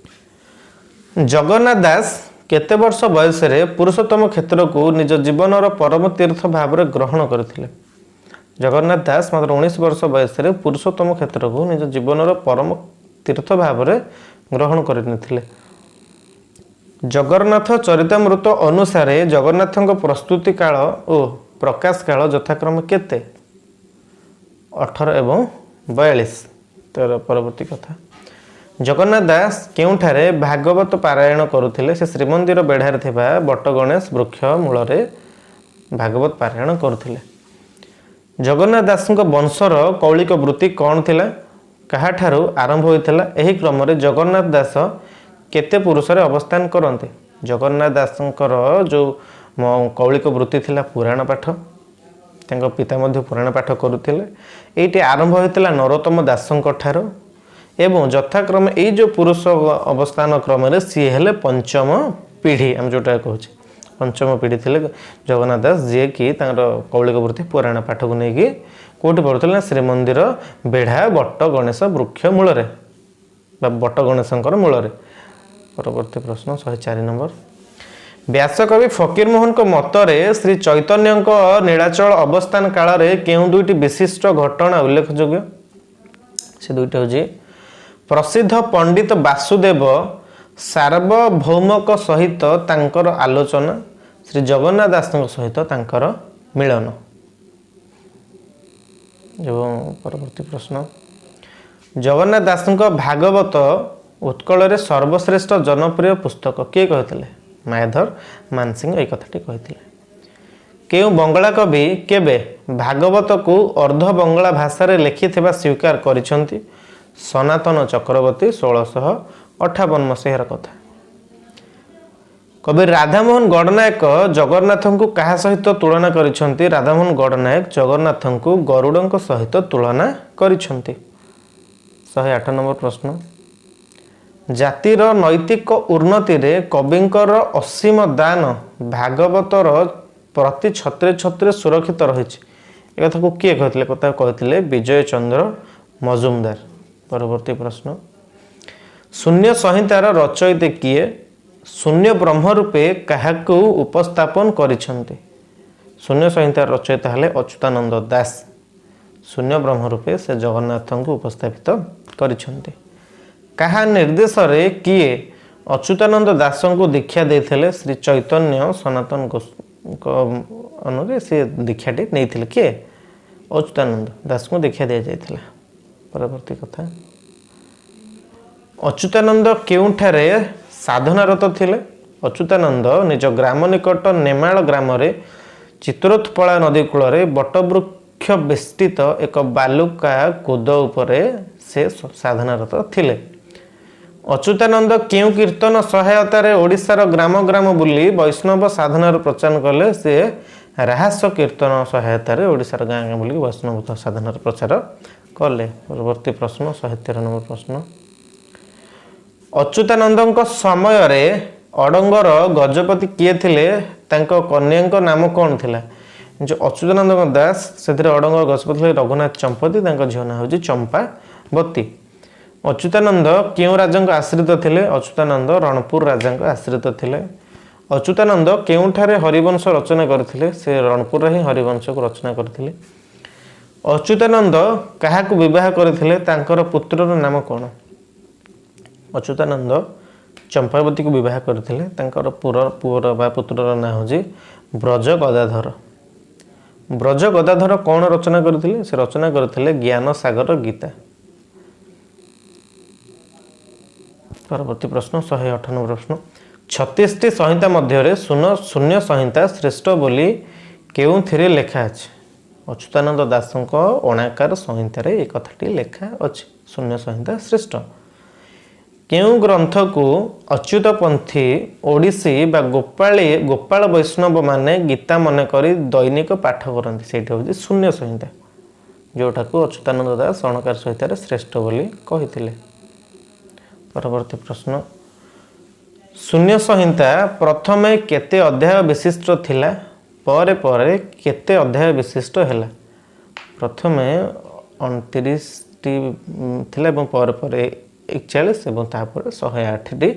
ଜଗନ୍ନାଥ ଦାସ କେତେ ବର୍ଷ ବୟସରେ ପୁରୁଷୋତ୍ତମ କ୍ଷେତ୍ରକୁ ନିଜ ଜୀବନର ପରମ ତୀର୍ଥ ଭାବରେ ଗ୍ରହଣ କରିଥିଲେ? ଜଗନ୍ନାଥ ଦାସ ମାତ୍ର 19 ବର୍ଷ ବୟସରେ ପୁରୁଷୋତ୍ତମ କ୍ଷେତ୍ରକୁ ନିଜ ଜୀବନର ପରମ ତୀର୍ଥ ଭାବରେ ଗ୍ରହଣ କରିନେଇଥିଲେ। ଜଗନ୍ନାଥ ଚରିତାମୃତ ଅନୁସାରେ ଜଗନ୍ନାଥଙ୍କ ପ୍ରସ୍ତୁତି କାଳ ଓ ପ୍ରକାଶ କାଳ ଯଥାକ୍ରମେ କେତେ? 18 ଏବଂ 42। ତାର ପରବର୍ତ୍ତୀ କଥା, ଜଗନ୍ନାଥ ଦାସ କେଉଁଠାରେ ଭାଗବତ ପାରାୟଣ କରୁଥିଲେ? ସେ ଶ୍ରୀମନ୍ଦିର ବେଢ଼ାରେ ଥିବା ବଟଗଣେଶ ବୃକ୍ଷ ମୂଳରେ ଭାଗବତ ପାରାୟଣ କରୁଥିଲେ। ଜଗନ୍ନାଥ ଦାସଙ୍କ ବଂଶର କୌଳିକ ବୃତ୍ତି କ'ଣ ଥିଲା? କାହାଠାରୁ ଆରମ୍ଭ ହୋଇଥିଲା? ଏହି କ୍ରମରେ ଜଗନ୍ନାଥ ଦାସ କେତେ ପୁରୁଷରେ ଅବସ୍ଥାନ କରନ୍ତି? ଜଗନ୍ନାଥ ଦାସଙ୍କର ଯେଉଁ କୌଳିକ ବୃତ୍ତି ଥିଲା ପୁରାଣ ପାଠ। ତାଙ୍କ ପିତା ମଧ୍ୟ ପୁରାଣ ପାଠ କରୁଥିଲେ। ଏଇଟି ଆରମ୍ଭ ହୋଇଥିଲା ନରୋତ୍ତମ ଦାସଙ୍କ ଠାରୁ ଏବଂ ଯଥାକ୍ରମେ ଏଇ ଯେଉଁ ପୁରୁଷ ଅବସ୍ଥାନ କ୍ରମରେ ସିଏ ହେଲେ ପଞ୍ଚମ ପିଢ଼ି। ଆମେ ଯେଉଁଟା କହୁଛେ ପଞ୍ଚମ ପିଢ଼ି ଥିଲେ ଜଗନ୍ନାଥ ଦାସ, ଯିଏକି ତାଙ୍କର କୌଳିକ ବୃତ୍ତି ପୁରାଣ ପାଠକୁ ନେଇକି କେଉଁଠି ପଢ଼ୁଥିଲେ ନା ଶ୍ରୀମନ୍ଦିର ବେଢ଼ା ବଟ ଗଣେଶ ବୃକ୍ଷ ମୂଳରେ ବା ବଟ ଗଣେଶଙ୍କର ମୂଳରେ। ପରବର୍ତ୍ତୀ ପ୍ରଶ୍ନ 104 ନମ୍ବର, ବ୍ୟାସକବି ଫକୀରମୋହନଙ୍କ ମତରେ ଶ୍ରୀ ଚୈତନ୍ୟଙ୍କ ନୀଳାଚଳ ଅବସ୍ଥାନ କାଳରେ କେଉଁ ଦୁଇଟି ବିଶିଷ୍ଟ ଘଟଣା ଉଲ୍ଲେଖଯୋଗ୍ୟ? ସେ ଦୁଇଟି ହେଉଛି ପ୍ରସିଦ୍ଧ ପଣ୍ଡିତ ବାସୁଦେବ ସାର୍ବଭୌମଙ୍କ ସହିତ ତାଙ୍କର ଆଲୋଚନା, ଶ୍ରୀ ଜଗନ୍ନାଥ ଦାସଙ୍କ ସହିତ ତାଙ୍କର ମିଳନ। ଏବଂ ପରବର୍ତ୍ତୀ ପ୍ରଶ୍ନ, ଜଗନ୍ନାଥ ଦାସଙ୍କ ଭାଗବତ ଉତ୍କଳରେ ସର୍ବଶ୍ରେଷ୍ଠ ଜନପ୍ରିୟ ପୁସ୍ତକ କିଏ କହିଥିଲେ? ମାୟାଧର ମାନସିଂହ ଏଇ କଥାଟି କହିଥିଲେ। କେଉଁ ବଙ୍ଗଳା କବି କେବେ ଭାଗବତକୁ ଅର୍ଦ୍ଧ ବଙ୍ଗଳା ଭାଷାରେ ଲେଖିଥିବା ସ୍ୱୀକାର କରିଛନ୍ତି? ସନାତନ ଚକ୍ରବର୍ତ୍ତୀ, 1658 ମସିହାର କଥା। କବି ରାଧାମୋହନ ଗଡ଼ନାୟକ ଜଗନ୍ନାଥଙ୍କୁ କାହା ସହିତ ତୁଳନା କରିଛନ୍ତି? ରାଧାମୋହନ ଗଡ଼ନାୟକ ଜଗନ୍ନାଥଙ୍କୁ ଗରୁଡ଼ଙ୍କ ସହିତ ତୁଳନା କରିଛନ୍ତି। 108 ନମ୍ବର ପ୍ରଶ୍ନ, ଜାତିର ନୈତିକ ଉନ୍ନତିରେ କବିଙ୍କର ଅସୀମ ଦାନ ଭାଗବତର ପ୍ରତି ଛତ୍ରେ ଛତ୍ରେ ସୁରକ୍ଷିତ ରହିଛି, ଏ କଥାକୁ କିଏ କହିଥିଲେ? କଥା କହିଥିଲେ ବିଜୟ ଚନ୍ଦ୍ର ମଜୁମଦାର। ପରବର୍ତ୍ତୀ ପ୍ରଶ୍ନ, ଶୂନ୍ୟ ସଂହିତାର ରଚୟିତା କିଏ? ଶୂନ୍ୟ ବ୍ରହ୍ମ ରୂପେ କାହାକୁ ଉପସ୍ଥାପନ କରିଛନ୍ତି? ଶୂନ୍ୟ ସଂହିତାର ରଚୟିତା ହେଲେ ଅଚ୍ୟୁତାନନ୍ଦ ଦାସ। ଶୂନ୍ୟ ବ୍ରହ୍ମ ରୂପେ ସେ ଜଗନ୍ନାଥଙ୍କୁ ଉପସ୍ଥାପିତ କରିଛନ୍ତି। କାହା ନିର୍ଦ୍ଦେଶରେ କିଏ ଅଚ୍ୟୁତାନନ୍ଦ ଦାସଙ୍କୁ ଦୀକ୍ଷା ଦେଇଥିଲେ? ଶ୍ରୀ ଚୈତନ୍ୟ ସନାତନ ଅନୁରେ ସେ ଦୀକ୍ଷାଟି ନେଇଥିଲେ। କିଏ? ଅଚ୍ୟୁତାନନ୍ଦ ଦାସଙ୍କୁ ଦୀକ୍ଷା ଦିଆଯାଇଥିଲା। ପରବର୍ତ୍ତୀ କଥା, ଅଚ୍ୟୁତାନନ୍ଦ କେଉଁଠାରେ ସାଧନାରତ ଥିଲେ? ଅଚ୍ୟୁତାନନ୍ଦ ନିଜ ଗ୍ରାମ ନିକଟ ନେମାଳ ଗ୍ରାମରେ ଚିତ୍ରୋତ୍ପଳା ନଦୀ କୂଳରେ ବଟବୃକ୍ଷ ବେଷ୍ଟିତ ଏକ ବାଲୁକା କୁଦ ଉପରେ ସେ ସାଧନାରତ ଥିଲେ। ଅଚ୍ୟୁତାନନ୍ଦ କେଉଁ କୀର୍ତ୍ତନ ସହାୟତାରେ ଓଡ଼ିଶାର ଗ୍ରାମ ଗ୍ରାମ ବୁଲି ବୈଷ୍ଣବ ସାଧନାର ପ୍ରଚାର କଲେ? ସେ ରାହାସ କୀର୍ତ୍ତନ ସହାୟତାରେ ଓଡ଼ିଶାର ଗାଁ ଗାଁ ବୁଲିକି ବୈଷ୍ଣବ ସାଧନାର ପ୍ରଚାର କଲେ। ପରବର୍ତ୍ତୀ ପ୍ରଶ୍ନ 113 ନମ୍ବର ପ୍ରଶ୍ନ, ଅଚ୍ୟୁତାନନ୍ଦଙ୍କ ସମୟରେ ଅଡଙ୍ଗର ଗଜପତି କିଏ ଥିଲେ? ତାଙ୍କ କନ୍ୟାଙ୍କ ନାମ କ'ଣ ଥିଲା? ଯେଉଁ ଅଚ୍ୟୁତାନନ୍ଦଙ୍କ ଦାସ, ସେଥିରେ ଅଡଙ୍ଗର ଗଜପତି ଥିଲେ ରଘୁନାଥ ଚମ୍ପତି, ତାଙ୍କ ଝିଅ ନାଁ ହେଉଛି ଚମ୍ପାବତୀ। ଅଚ୍ୟୁତାନନ୍ଦ କେଉଁ ରାଜାଙ୍କ ଆଶ୍ରିତ ଥିଲେ? ଅଚ୍ୟୁତାନନ୍ଦ ରଣପୁର ରାଜାଙ୍କ ଆଶ୍ରିତ ଥିଲେ। ଅଚ୍ୟୁତାନନ୍ଦ କେଉଁଠାରେ ହରିବଂଶ ରଚନା କରିଥିଲେ? ସେ ରଣପୁରରେ ହିଁ ହରିବଂଶକୁ ରଚନା କରିଥିଲେ। ଅଚ୍ୟୁତାନନ୍ଦ କାହାକୁ ବିବାହ କରିଥିଲେ? ତାଙ୍କର ପୁତ୍ରର ନାମ କ'ଣ? ଅଚ୍ୟୁତାନନ୍ଦ ଚମ୍ପାବତୀକୁ ବିବାହ କରିଥିଲେ। ତାଙ୍କର ପୁଅର ବା ପୁତ୍ରର ନାଁ ହେଉଛି ବ୍ରଜ ଗଦାଧର। ବ୍ରଜ ଗଦାଧର କ'ଣ ରଚନା କରିଥିଲେ? ସେ ରଚନା କରିଥିଲେ ଜ୍ଞାନସାଗର ଗୀତା। ପରବର୍ତ୍ତୀ ପ୍ରଶ୍ନ 108 ନମ୍ବର ପ୍ରଶ୍ନ, 36ଟି ସଂହିତା ମଧ୍ୟରେ ଶୂନ୍ୟ ସଂହିତା ଶ୍ରେଷ୍ଠ ବୋଲି କେଉଁଥିରେ ଲେଖା ଅଛି? ଅଚ୍ୟୁତାନନ୍ଦ ଦାସଙ୍କ ଅଣାକାର ସଂହିତାରେ ଏ କଥାଟି ଲେଖା ଅଛି, ଶୂନ୍ୟ ସଂହିତା ଶ୍ରେଷ୍ଠ। କେଉଁ ଗ୍ରନ୍ଥକୁ ଅଚ୍ୟୁତପନ୍ଥୀ ଓଡ଼ିଶୀ ବା ଗୋପାଳ ବୈଷ୍ଣବମାନେ ଗୀତା ମନେକରି ଦୈନିକ ପାଠ କରନ୍ତି? ସେଇଟା ହେଉଛି ଶୂନ୍ୟ ସଂହିତା, ଯେଉଁଟାକୁ ଅଚ୍ୟୁତାନନ୍ଦ ଦାସ ଅଣକାର ସଂହିତାରେ ଶ୍ରେଷ୍ଠ ବୋଲି କହିଥିଲେ। ପରବର୍ତ୍ତୀ ପ୍ରଶ୍ନ, ଶୂନ୍ୟ ସଂହିତା ପ୍ରଥମେ କେତେ ଅଧ୍ୟାୟ ବିଶିଷ୍ଟ ଥିଲା? ପରେ ପରେ କେତେ ଅଧ୍ୟାୟ ବିଶିଷ୍ଟ ହେଲା? ପ୍ରଥମେ 29ଟି ଥିଲା ଏବଂ ପରେ ପରେ 41 ଏବଂ ତାପରେ 108ଟି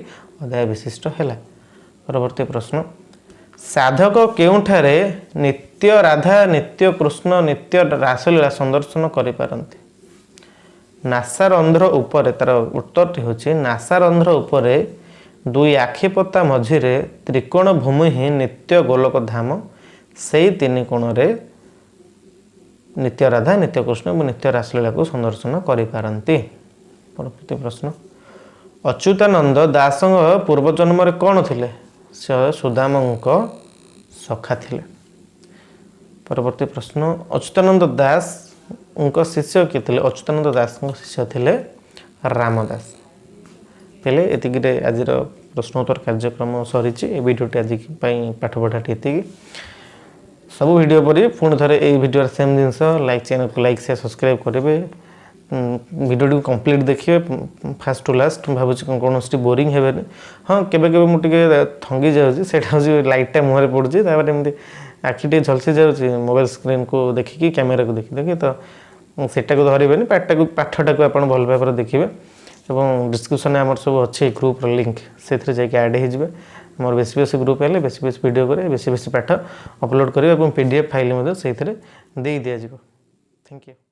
ଅଧ୍ୟାୟ ବିଶିଷ୍ଟ ହେଲା। ପରବର୍ତ୍ତୀ ପ୍ରଶ୍ନ, ସାଧକ କେଉଁଠାରେ ନିତ୍ୟ ରାଧା, ନିତ୍ୟ କୃଷ୍ଣ, ନିତ୍ୟ ରାସଲୀଳା ସନ୍ଦର୍ଶନ କରିପାରନ୍ତି? ନାସାରନ୍ଧ୍ର ଉପରେ, ତାର ଉତ୍ତରଟି ହେଉଛି ନାସାରନ୍ଧ୍ର ଉପରେ ଦୁଇ ଆଖିପତା ମଝିରେ ତ୍ରିକୋଣ ଭୂମି ହିଁ ନିତ୍ୟ ଗୋଲକ ଧାମ। ସେଇ ତିନି କୋଣରେ ନିତ୍ୟ ରାଧା, ନିତ୍ୟ କୃଷ୍ଣ ଏବଂ ନିତ୍ୟ ରାସଲୀଳାକୁ ସନ୍ଦର୍ଶନ କରିପାରନ୍ତି। ପରବର୍ତ୍ତୀ ପ୍ରଶ୍ନ, ଅଚ୍ୟୁତାନନ୍ଦ ଦାସଙ୍କ ପୂର୍ବଜନ୍ମରେ କ'ଣ ଥିଲେ? ସେ ସୁଦାମଙ୍କ ସଖା ଥିଲେ। ପରବର୍ତ୍ତୀ ପ୍ରଶ୍ନ, ଅଚ୍ୟୁତାନନ୍ଦ ଦାସଙ୍କ ଶିଷ୍ୟ କିଏ ଥିଲେ? ଅଚ୍ୟୁତାନନ୍ଦ ଦାସଙ୍କ ଶିଷ୍ୟ ଥିଲେ ରାମଦାସ। ହେଲେ ଏତିକିରେ ଆଜିର ପ୍ରଶ୍ନୋତ୍ତର କାର୍ଯ୍ୟକ୍ରମ ସରିଛି। ଏ ଭିଡ଼ିଓଟି ଆଜି ପାଇଁ ପାଠପଢ଼ାଟି ଏତିକି। ସବୁ ଭିଡ଼ିଓ ପରି ପୁଣି ଥରେ ଏଇ ଭିଡ଼ିଓର ସେମ୍ ଜିନିଷ, ଲାଇକ୍ ଚ୍ୟାନେଲକୁ ଲାଇକ୍ ସେୟାର ସବସ୍କ୍ରାଇବ୍ କରିବେ, ଭିଡ଼ିଓଟିକୁ କମ୍ପ୍ଲିଟ୍ ଦେଖିବେ ଫାଷ୍ଟ ଟୁ ଲାଷ୍ଟ। ମୁଁ ଭାବୁଛି କୌଣସି ବୋରିଂ ହେବେନି। ହଁ, କେବେ କେବେ ମୁଁ ଟିକେ ଥଙ୍ଗି ଯାଉଛି, ସେଇଟା ହେଉଛି ଲାଇଟ୍ଟା ମୁହଁରେ ପଡ଼ୁଛି, ତାପରେ ଏମିତି ଆଖି ଟିକେ ଝଲସି ଯାଉଛି ମୋବାଇଲ ସ୍କ୍ରିନ୍କୁ ଦେଖିକି, କ୍ୟାମେରାକୁ ଦେଖି ଦେଖି, ତ ସେଇଟାକୁ ଧରିବେନି, ପାଠଟାକୁ ଆପଣ ଭଲ ଭାବରେ ଦେଖିବେ। ଏବଂ ଡିସ୍କ୍ରିପ୍ସନ୍ରେ ଆମର ସବୁ ଅଛି ଗ୍ରୁପ୍ର ଲିଙ୍କ୍, ସେଥିରେ ଯାଇକି ଆଡ଼୍ ହେଇଯିବେ। ଆମର ବେଶୀ ବେଶୀ ଗ୍ରୁପ୍ ହେଲେ ବେଶୀ ବେଶୀ ଭିଡ଼ିଓ କରିବେ, ବେଶୀ ବେଶୀ ପାଠ ଅପଲୋଡ଼ କରିବେ ଏବଂ PDF file ମଧ୍ୟ ସେଇଥିରେ ଦେଇ ଦିଆଯିବ। Thank you.